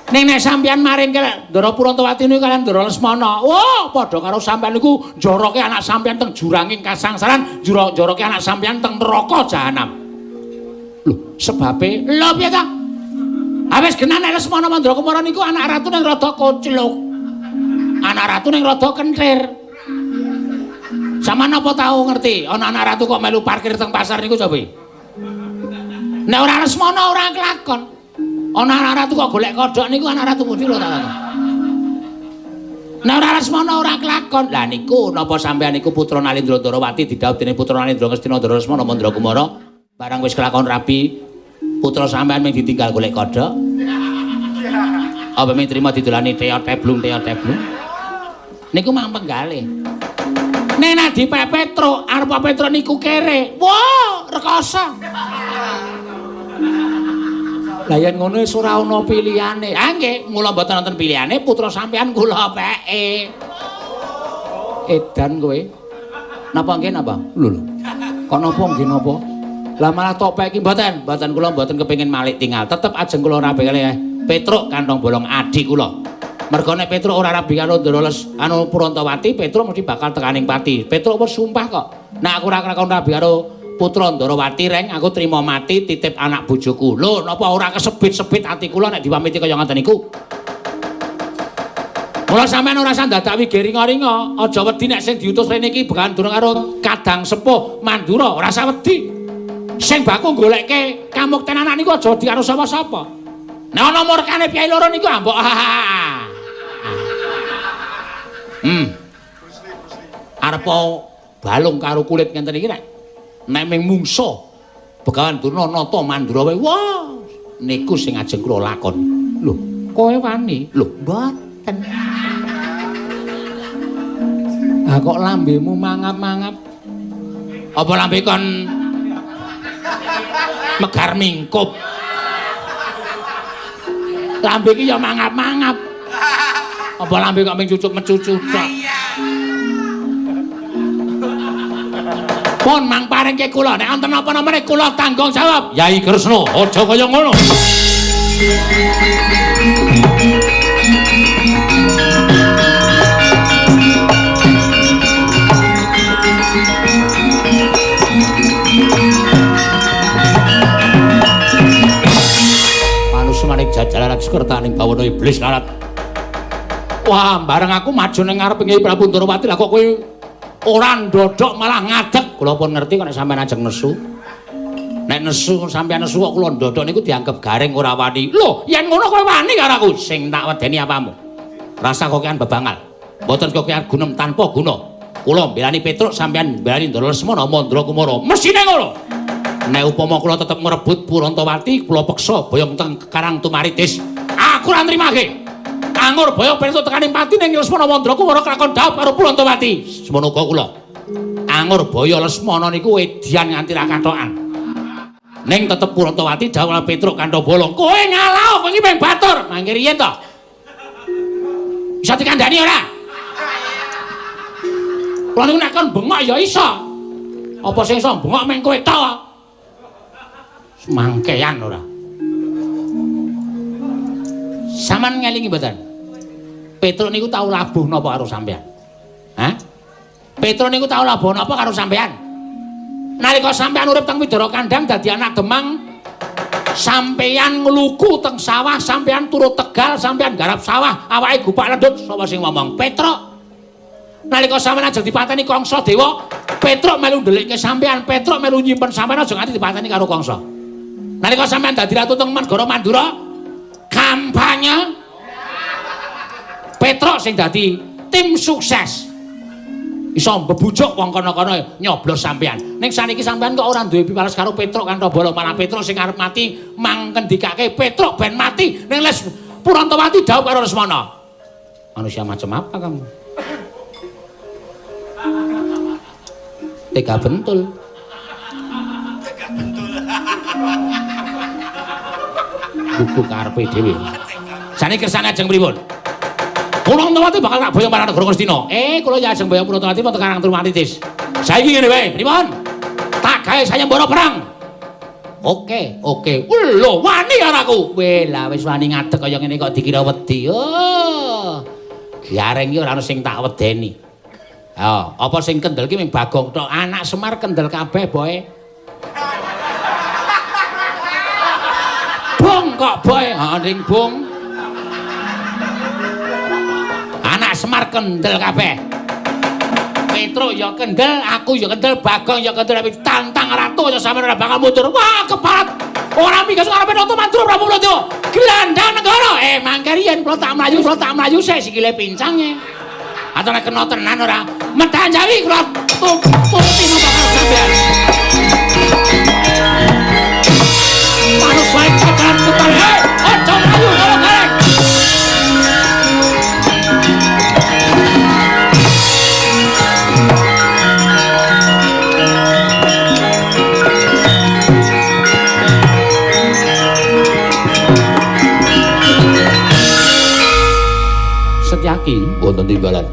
Ning nek sampeyan maringke Ndara Purantawati niku kaliyan Ndara Lesmana, wah padha karo sampeyan niku njoroke anak sampeyan teng juranging kasangsaran, njoroke anak sampeyan teng neraka jahanam. Lho, sebabe lho piye ta? Awis genah nek Lesmana Mandra Kumara niku anak ratu ning rada kocluk. Anak ratu ning rada kenthir. Sampeyan apa tau ngerti ana anak ratu kok melu parkir teng pasar niku coba? Nek ora Lesmana ora kelakon. Ana anak ratu kok golek kodhok niku anak ratu pundi lho ta. Nek ora Lesmana ora kelakon. Lah niku napa sampeyan niku putra Nalindra Ndarawati didhawuh dening putra Nalindra Ngastina Ndara Lesmana Mandra Kumara barang wis kelakon rabi putra sampean mung ditinggal golek kodhok. Apa mung trima didolani teot-teblung teot-teblung. Niku mang penggalih. Nek nek dipek Petruk, arep Petruk niku kere. Wah, rekoso. Lah yen ngono wis ora ana pilihane. Ah nggih, mula mboten wonten pilihane putra sampean kula peke. Edan kowe. Napa nggih napa? Lho lho. Kok napa nggih napa? Lah malah tok peki mboten, mboten kula mboten kepengin malik tinggal. Tetep ajeng kula rabi kalih Petruk kantong bolong adi kula. Mergo nek Petruk ora rabi karo Ndara Les anu Purantawati, Petruk mesti bakal tekaning pati. Petruk wis sumpah kok. Nek aku ora kelakon rabi karo putra Ndarawati reng, aku trima mati titip anak bojoku. Lho, napa ora kesebit-sebit ati kula nek diwamiti kaya ngoten niku? Mula sampeyan ora usah dadak wige ringa-ringa, aja wedi nek sing diutus rene iki bukan durung karo Kadang Sepuh Mandura, ora usah wedi. Sing baku golekke kamukten anak niku aja wedi karo sapa-sapa. Nek ana murkane piyai loro niku ambok. Arep balung karo kulit ngenten iki nek nek ming mungsa Begawan Durna nata Mandura wae. Wah, niku sing ajeng kula lakon. Lho, kowe wani? Lho, mboten. Ah kok lambemu mangap-mangap? Apa lambe kon megar mingkup? Lambe iki ya mangap-mangap. Apa lambe kok mung cucuk mecucu tok. Pun mang paringke kula nek wonten napa-napa kula tanggung jawab. Yai Kresna, aja kaya ngono. Manus manik jajaran sekertaning bawana iblis larat. Wah, bareng aku maju ning ngarep Kyai Prabu Ndorowati lah kok kowe ora ndodhok malah ngadeg. Kula pun ngerti kok nek sampean ajeng nesu. Nek nesu sampean nesu kok kula ndodhok niku dianggep garing ora wani. Lho, yen ngono kowe wani karo aku. Sing tak wedeni apamu? Rasa kokean bebangal. Mboten kokean gunem tanpa guna. Kula mbelani Petruk sampean mbelani Ndara Lesmana Mandra Kumara. Mesine ngono. Nek upama kula tetep ngrebut Purantawati, kula peksa boyong teng Karang Tumaritis. Aku ora nrimake. Anggur boyong Petruk tekaning pati ning Lesmana Mandra Kumara kelakon dhaup karo Purantawati. Semono uga kula. Anggur boyo Lesmana niku edian nganti ra kathokan. Ning tetep Purantawati dhaup karo Petruk kantha bolong. Kowe ngalah, kowe iki mung batur. Mangke riyen to. Iso dikandhani ora? Kula niku nek kon bengok ya iso. Apa sing iso bengok mung kowe tok? Mangkean ora. Sampeyan ngelingi mboten? Petruk niku tau labuh napa karo sampeyan? Hah? Petruk niku tau labuh napa karo sampeyan? Nalika sampeyan urip teng Widara Kandang dadi anak Demang, sampeyan ngluku teng sawah, sampeyan turut Tegal, sampeyan garap sawah, awake gupak lendut, sapa sing ngomong? Petruk. Nalika sampeyan ajeng dipateni Kangsa Dewa, Petruk melu ndelikke sampeyan, Petruk melu nyimpen sampeyan aja nganti dipateni karo Kangsa. Nalika sampeyan dadi ratu teng Negara Mandura, kampanye Petruk sing dadi tim sukses. Iso mbebujuk wong kono-kono nyoblos sampeyan. Ning saniki sampeyan kok ora duwe piwales karo Petruk kantha bala, malah Petruk sing arep mati mangkendikake Petruk ben mati ning Les Purantawati dhaup karo Lesmana. Manusia macam apa kamu? Tega bentul. Tega bentul. Buku karepe dhewe. Saniki kersane ajeng pripun? Purantawati bakal tak boyong marang negara Ngastina. Kula ya ajeng boyong Purantawati wonten Karang Trumanitis. Saiki ngene wae, pripun? Tak gawe sayembara perang. Oke, oke. Lho, wani karo aku. Weh, lah wis wani ngadeg kaya ngene kok dikira wedi. Oh. Gareng iki ora ono sing tak wedeni. Ha, apa sing kendel ki mung Bagong tok. Anak Semar kendel kabeh, boy. Bung kok, boy. Ha, ning bung. Anak Semar kendel kabeh. Petruk ya kendel, aku ya kendel, Bagong ya kendel, tapi tantang ratu aja sampeyan ora bakal mundur. Wah, keparat. Ora migas arepe nonton Mandura Prabu Baladewa. Gelandang negara. Mangke riyen kula tak mlayu sik sikile pincange. Atau nek kena tenan ora medal Jawi kula turuti napa karo sampeyan. Manus wae kabar putar. Aja mlayu karo gareng. Setyaki wonten timbalan.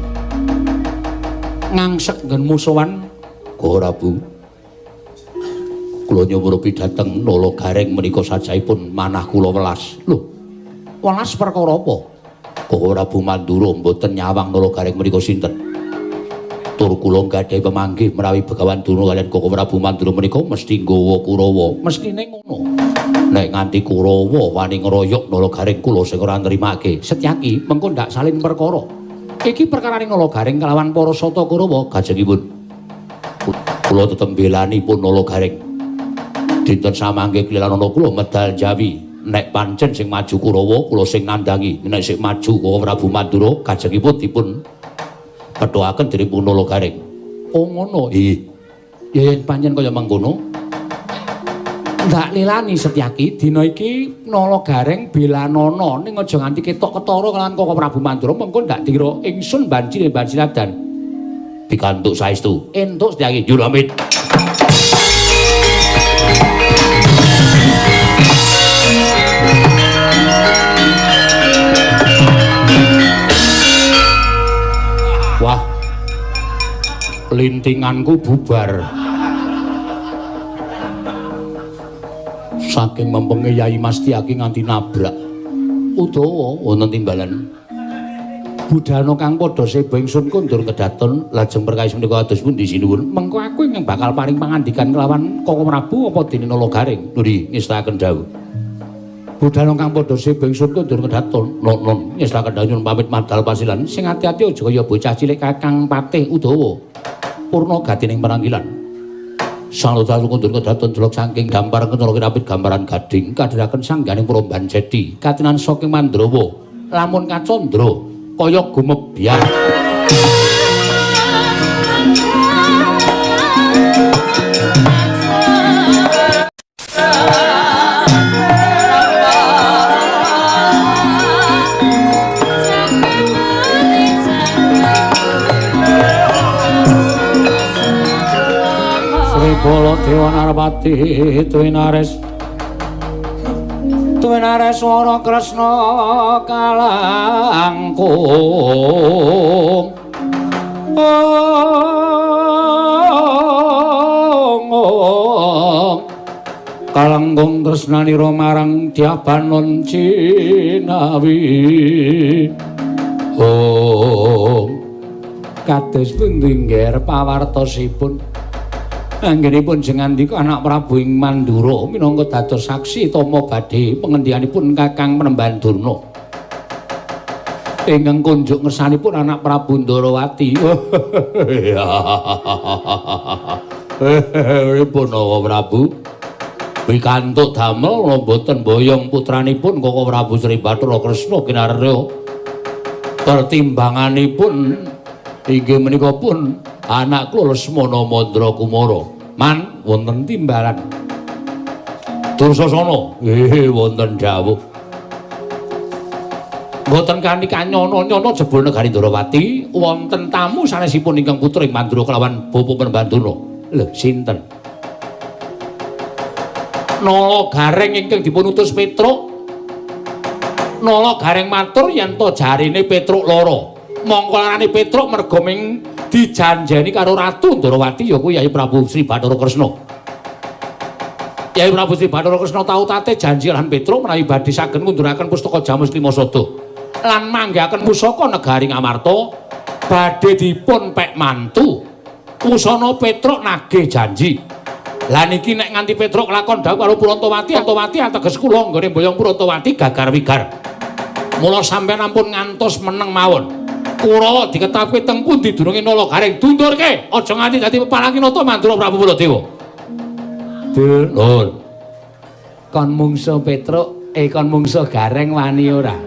Ngangsek nggen musuhan Gusti Prabu. Kula nyumurupi dhateng Nala Gareng menika sajaipun manah kula welas. Lho, welas perkara apa? Gusti Prabu Mandura mboten nyawang Nala Gareng menika sinten. Tur kula gadhahi pemanggih menawi Begawan Durna kaliyan Gusti Prabu Mandura menika mesti nggawa Kurawa. Mestine ngono. Nek nganti Kurawa wani ngeroyok Nala Gareng kula sing ora nrimake. Setyaki mengko ndak salin perkara. Iki perkarane Nala Gareng kelawan para sata Kurawa gajengipun. Kula tetep mbelani pun Nala Gareng. Dinten samangke klilanana kula medal Jawi. Nek pancen sing maju Kurawa kula sing nandhangi, nek sing maju Koko Prabu Mandura gajengipun dipun pethokaken dening pun Nala Gareng. Oh ngono. Nggih. Ya yen pancen kaya mengkono ndak lilani Setyaki dina iki Nala Gareng belanana ning aja nganti ketok ketara kelawan Koko Prabu Mandura mengko ndak dira ingsun banci banci ladan. Pikantuk saestu. Entuk Setyaki. Nyuwun pamit. Lintinganku bubar. Saking mempenge Yai Mastiaki nganti nabrak. Udawa wonten timbalan. Budhana kang padha seba ingsun kondur kedaton lajeng perkawis menika kados pundi sinuwun. Mengko aku ingkang bakal paring pangandikan kelawan Koko Prabu apa dene Nala Gareng. Nuri ngestakaken dawuh. Budhana kang padha seba ingsun kondur kedaton. Non ngestakaken dawuh nyuwun pamit madal pasilan. Sing ati-ati aja kaya bocah cilik Kakang Patih Udawa. Purna gatining penanggilan. Sang Lodra kondur kedaton jelok saking gampar kencana kirapit gambaran gading kadhiraken sangganing Pramban Jedi katinan saking Mandrawa lamun kacandra kaya gumebyar. Sri Baladewa Narpati Twinares Twinares Wara Kresna kalangkung kalangkung tresnanira marang Dyabanon Cinawi. Om kados pundi ngger pawartosipun anggenipun jengandika anak Prabu ing Mandura minangka dados saksi tama badhe pengendianipun Kakang Penemban Durna. Ingkang kunjuk ngersanipun anak Prabu Ndarawati. Pripun Bapak Prabu? Pikantuk damel mboten boyong putranipun Koko Prabu Sri Bathara Kresna kinarya. Pertimbanganipun inggih menika pun anak kula Lesmana Mandra Kumara. Man wonten timbalan. Dursasana, nggih wonten dawuh. Mboten kanthi kanyono-nyono jebul negari Ndarawati wonten tamu sanesipun ingkang putra ing Mandura kelawan Bapa Penemban Durna. Lho, sinten? Nala Gareng ingkang dipun utus Petruk. Nala Gareng matur yen to jarine Petruk lara. Mongko larane Petruk merga ming dijanjeni karo Ratu Ndarawati ya kuwi Yai Prabu Sri Bathara Kresna. Yai Prabu Sri Bathara Kresna tau tate janji lan Petruk menawi badhe saged ngunduraken pustaka Jamus Klimasada lan manggihaken pusaka negari Ngamarta badhe dipun pek mantu. Wusana Petruk nagih janji. Lah niki nek nganti Petruk lakon dawuh karo Purantawati, Antawati ateges kula nggone mboyong Purantawati gagar wigar. Mula sampeyan ampun ngantos meneng mawon. Kurawa diketapi teng pundi durunge Nala Gareng dundurke aja nganti dadi pepalangi nata Mandura Prabu Baladewa. Dulur. Kon mungsu Petruk, kon mungsu Gareng wani ora?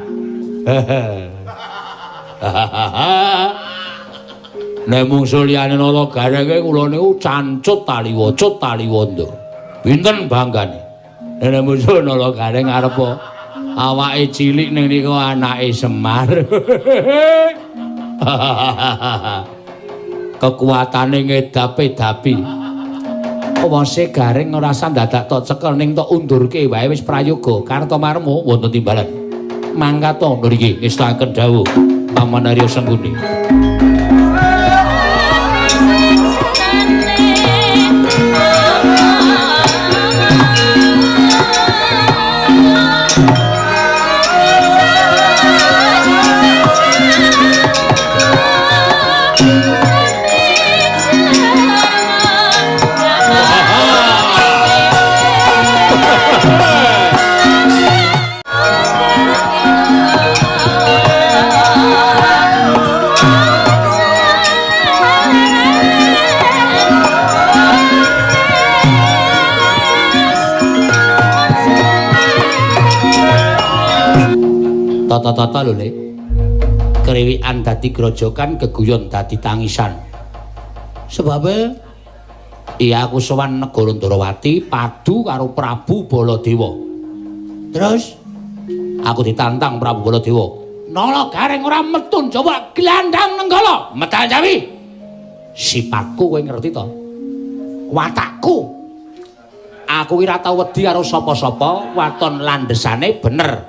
Nek mungsu liyane Nala Gareng kula niku cancut taliwa, cut taliwondo. Pinten banggane? Nek mungsu Nala Gareng arep awake cilik ning niku anake Semar. Kekuatane ngedapi-dapi. Wose Gareng ora usah dadak tok cekel ning tok undurke wae wis prayoga. Kartomarma wonten timbalan. Mangkat to ngriki ngestakaken dawuh Paman Arya Sengkuni. Tata-tata lho, Lek. Kriwikan dadi grojokan, geguyon dadi tangisan. Sebabe iya aku sowan negara Ndarawati padu karo Prabu Baladewa. Terus aku ditantang Prabu Baladewa. Nala Gareng ora metun Jawa glandang Nenggala, medal Jawi. Sipatku kowe ngerti to? Watakku. Aku ora tau wedi karo sapa-sapa, waton landhesane bener.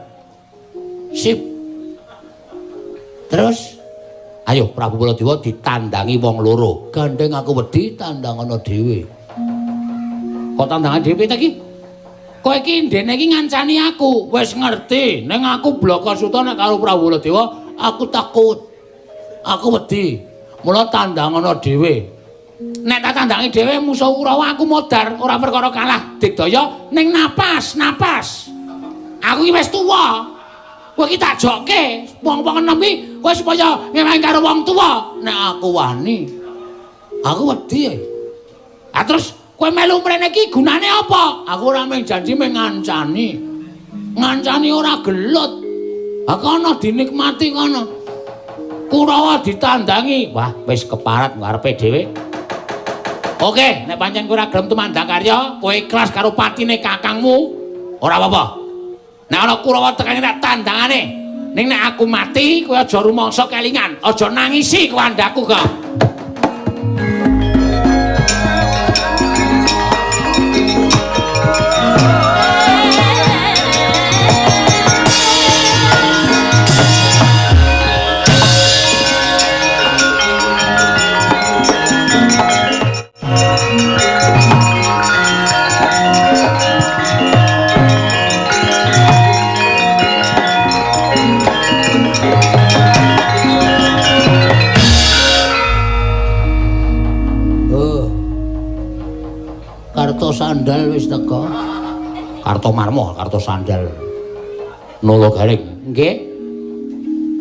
Sip. Terus Ayo Prabu Baladewa ditandangi wong loro. Gandeng aku wedi tandangana dhewe. Kok tandangan dhewe ta iki? Kowe iki ndene iki ngancani aku. Wis ngerti, ning aku Blaka Suta nek karo Prabu Baladewa aku takut. Aku wedi. Mula tandangana dhewe. Nek tak tandangi dhewe musuh Kurawa aku modar, ora perkara kalah digdaya ning napas, napas. Aku iki wis tuwa. Kowe iki tak jokke, wong-wong enom iki kowe supaya ngewangi karo wong tuwa. Nek aku wani, aku wedi. Ah terus kowe melu mrene iki gunane apa? Aku ora mung janji mung ngancani. Ngancani ora gelut. Ha kono dinikmati kono. Kurawa ditandangi. Wah, wis keparat ngarepe dhewe. Oke, nek pancen kowe ora gelem tumandang karya, kowe ikhlas karo patine kakangmu, ora apa-apa. Nek ana Kurawa tekane tak tandangane. Ning nek aku mati, kowe aja rumangsa kelingan, aja nangisi kuwandaku kok. Karto sandal wis teko. Karto marmo, karto sandal. Nolo garing. Nggih.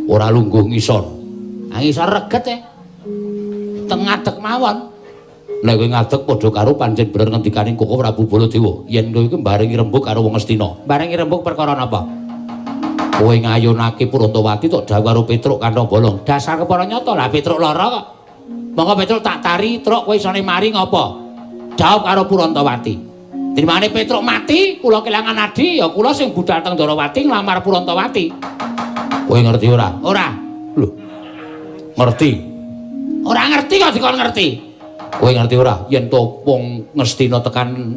Ora lungguh ngisor. Ah ngisor reget e. Teng ngadeg mawon. Nek kowe ngadeg padha karo pancen bener ngendikane Koko Prabu Baladewa. Yen kowe iki mbarengi rembug karo wong Astina. Mbarengi rembug perkara napa? Kowe ngayunake Purantawati tok dawuh karo Petruk kantong bolong. Dasar kepara nyata lah Petruk lara kok. Monggo Petruk tak tari, truk kowe isone mari ngopo? Jawab karo Purantawati. Timbangane Petruk mati, kula kelangan adi, ya kula sing budal teng Ndorowati nglamar Purantawati. Kowe ngerti ora? Ora. Lho. Ngerti. Ora ngerti kok dikon ngerti. Kowe ngerti ora yen to wong Ngastina tekan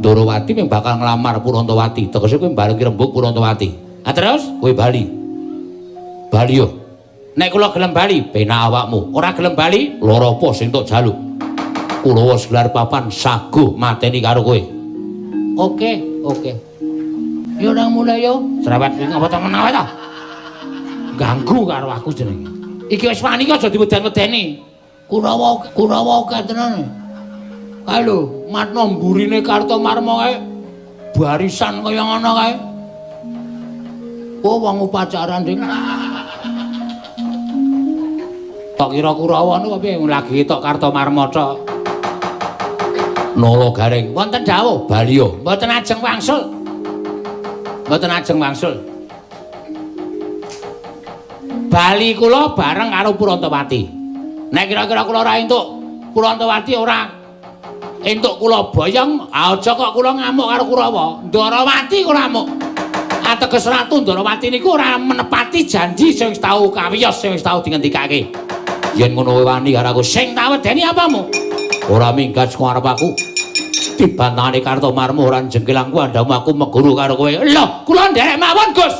Ndorowati mung bakal nglamar Purantawati. Tegese kowe mbarengi rembug Purantawati. Ha terus kowe bali. Bali yo. Nek kula gelem bali, penak awakmu. Ora gelem bali, lara apa sing tok jaluk? Kurawa gelar papan saguh mateni karo kowe. Oke, oke. Yo nang mulai yo. Cerewet iki ngapa temen awake ta? Ganggu karo aku jenenge. Iki wis wani aja diweden-wedeni. Kurawa, Kurawa akeh tenan. Kae lho, matno mburine Kartomarma kae barisan kaya ngono kae. Oh, wong upacara nding. Tok kira Kurawa niku piye lagi tok Kartomarma tok. Nolo garing wonten dawuh baliyo mboten ajeng wangsul. Mboten ajeng wangsul. Bali kula bareng karo Purantawati. Nek kira-kira kula ora entuk Purantawati ora entuk kula boyong, aja kok kula ngamuk karo Kurawa. Ndorowati kula amuk. Ateges Ratu Ndorowati niku ora menepati janji sing wis tau kawiyos, sing wis tau dingendikake. Yen ngono wani karo aku sing tak wedeni apamu? Ora minggat saka arep aku. Dibantahane Kartomarma ora jengkelangku andhamu aku meguru karo kowe. Lho, kula nderek mawon, Gus.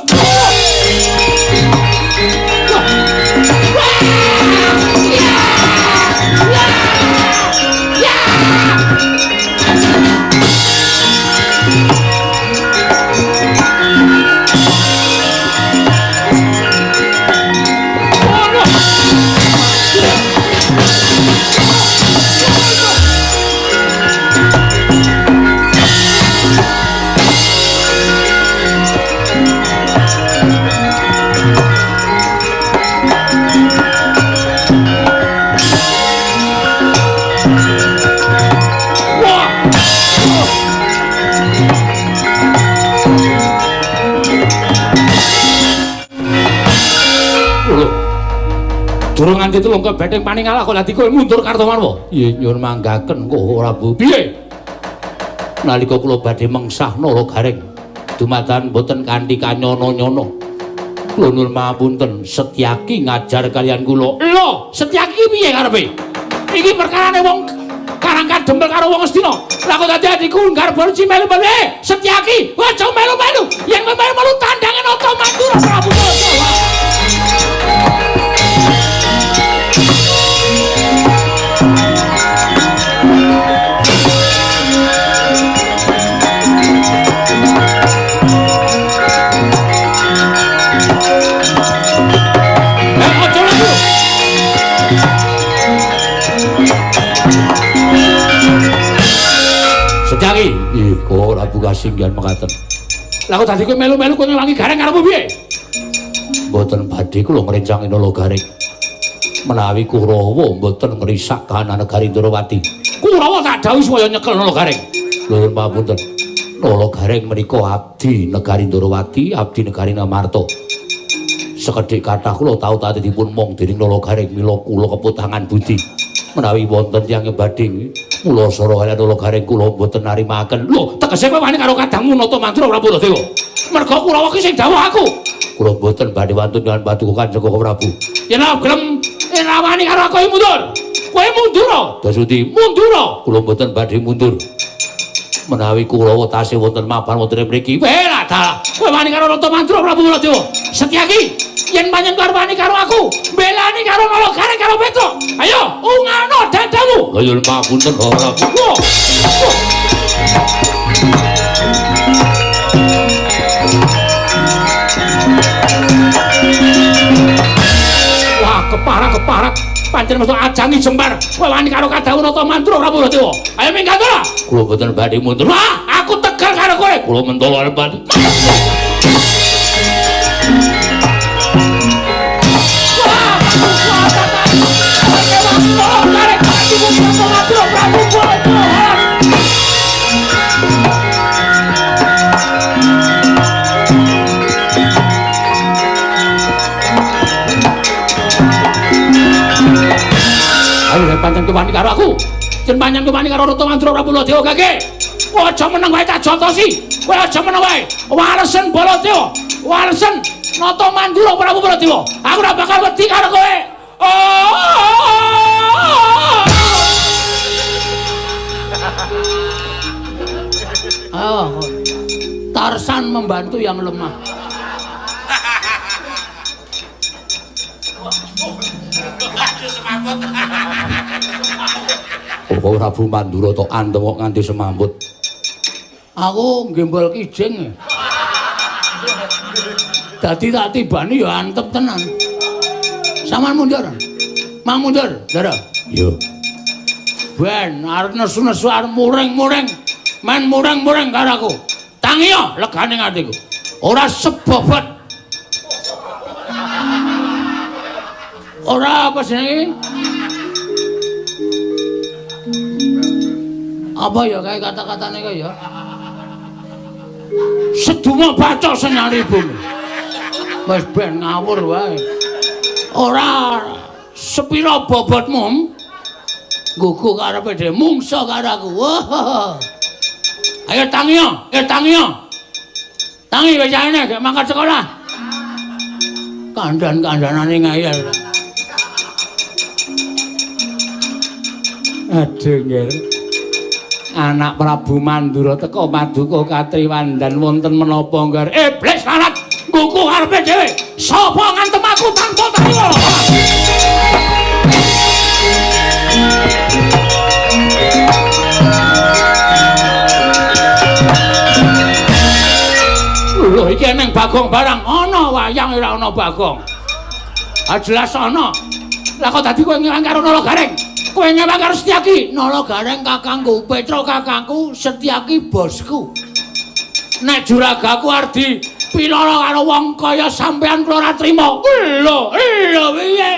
Durung nganti tulung ke benteng paningalah kok dadi kowe mundur Kartomarma. Nggih, nyuwun manggaken kok Prabu. Piye? Nalika kula badhe mengsah Nala Gareng dumadakan boten kanthi kanyono-nyono. Kula nyuwun mapunten Setyaki ngajar kaliyan kula. Lho, Setyaki piye karepe? Iki perkarane wong Karang Kadempel karo wong Astina. Lah kok dadi adikku nggarep ruci melu-melu. Setyaki, aja melu-melu. Yen kowe melu-melu tandange Nata Mandura Prabu Baladewa. Setyaki, iku Prabu kasinggihan mekaten. Lah kok dadi kowe melu-melu kowe ngewangi Gareng karepmu piye? Mboten badhe kula ngrencangi Nala Gareng. Menawi Kurawa mboten ngrisak kahanan negari Ndrawati. Kurawa tak dawuhi supaya nyekel Nala Gareng. Nuwun pamunten. Nala Gareng menika abdi negari Ndrawati, abdi negari Ngamarta. Sekedhik kathah kula tau tate dipun mong dening Nala Gareng mila kula keputangan budi. Menawi wonten tiyang badhe mula sora kaliyan Nala Gareng kula mboten narimaken. Lho, tegese kowe wani karo kadangmu Nata Mandura Prabu Baladewa. Merga Kurawa ki sing dawuh aku. Kula mboten badhe wantun dengan paduka Kanjeng Prabu. Yen ora gelem wani karo aku mundur. Kowe mundur. Dasuti mundur. Kula mboten badhe mundur. Menawi Kurawa tasih wonten mapan wonten mriki. Weh dalah. Kowe wani karo Nata Mandura Prabu Baladewa. Setyaki, yen panjenengan arep wani karo aku, belani karo Nala Gareng karo Petruk. Ayo, ungano dadamu. Lha nyuwun pamunten Prabu. Wah, keparak-keparak. Pancen metu ajangi jembar. Kowe wani karo kadhawuh Nata Mandura Prabu Baladewa. Ayo minggat ora? Kula mboten badhe mundur. Wah, aku tegal karo kowe. Kula mentolo arep badhe. Ayo pancen kowe wani karo aku. Yen pancen kowe wani karo Nata Mandura Prabu Baladewa gage. Aja meneng wae tak jontosi. Kowe aja meneng wae. Walesen Baladewa. Walesen Nata Mandura Prabu Baladewa. Aku ora bakal wedi karo kowe. Oh. Tarsan membantu yang lemah. Kok Prabu Mandura tok antem kok nganti semambut. Aku nggembol kijing. Dadi tak tibani ya antep tenan. Saman mundur. Mang mundur, Ndara. Iya. Ben arep nesu-nesu arep muring-muring. Men muring-muring karo aku. Tangiya legane atiku. Ora sebobot. Ora apa jenenge? Apa ya kae kata-katane kae ya? Seduma baca senyari bumi. Wis ben ngawur wae. Ora sepira bobotmu? Gugu karepe dhewe mungsa karo aku. Wah. Ayo tangiya, ayo tangiya. Tangi wis aene gek mangkat sekolah. Kandhan-kandhanane ngayal. Aduh nggih. Anak Prabu Mandura teka paduka katriwandan wonten menapa ngger. Iblis lanat ngguku karepe dhewe. Sapa ngantem aku tanpa tariwa? Lho iki eneng Bagong barang ana wayang ora ana Bagong. Ah jelas ana. Lah kok dadi kowe ngewang karo Nala Gareng? Kowe ngewang karo Setyaki? Nala Gareng kakangku, Petruk kakangku, Setyaki bosku. Nek juragaku arep dipiloro karo wong kaya sampean kula ora trima. Lho, lho piye?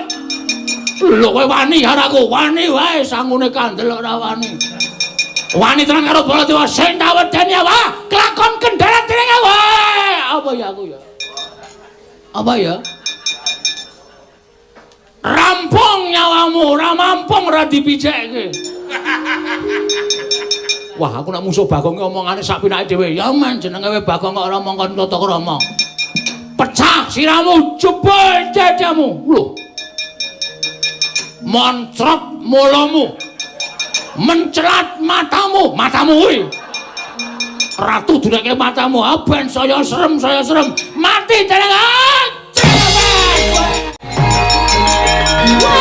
Lho kowe wani karo aku, wani wae sangune kandel ora wani. Wani tenan karo Baladewa sing tak wedeni apa? Kelakon kendarat dening aku. Apa ya aku ya? Apa ya? Rampung nyawamu, ora mampung ora dipijekke. Wah, aku nek musuh Bagong ki omongane sak pinake dhewe. Ya men jenenge we Bagong kok ora mongkon tata krama. Pecah siramu, jebol dadamu. Lho. Moncrot mulamu. Mencelat matamu, matamu kuwi. Ratu dureke matamu, ah ben saya serem, saya serem. Mati jeneng. Wah!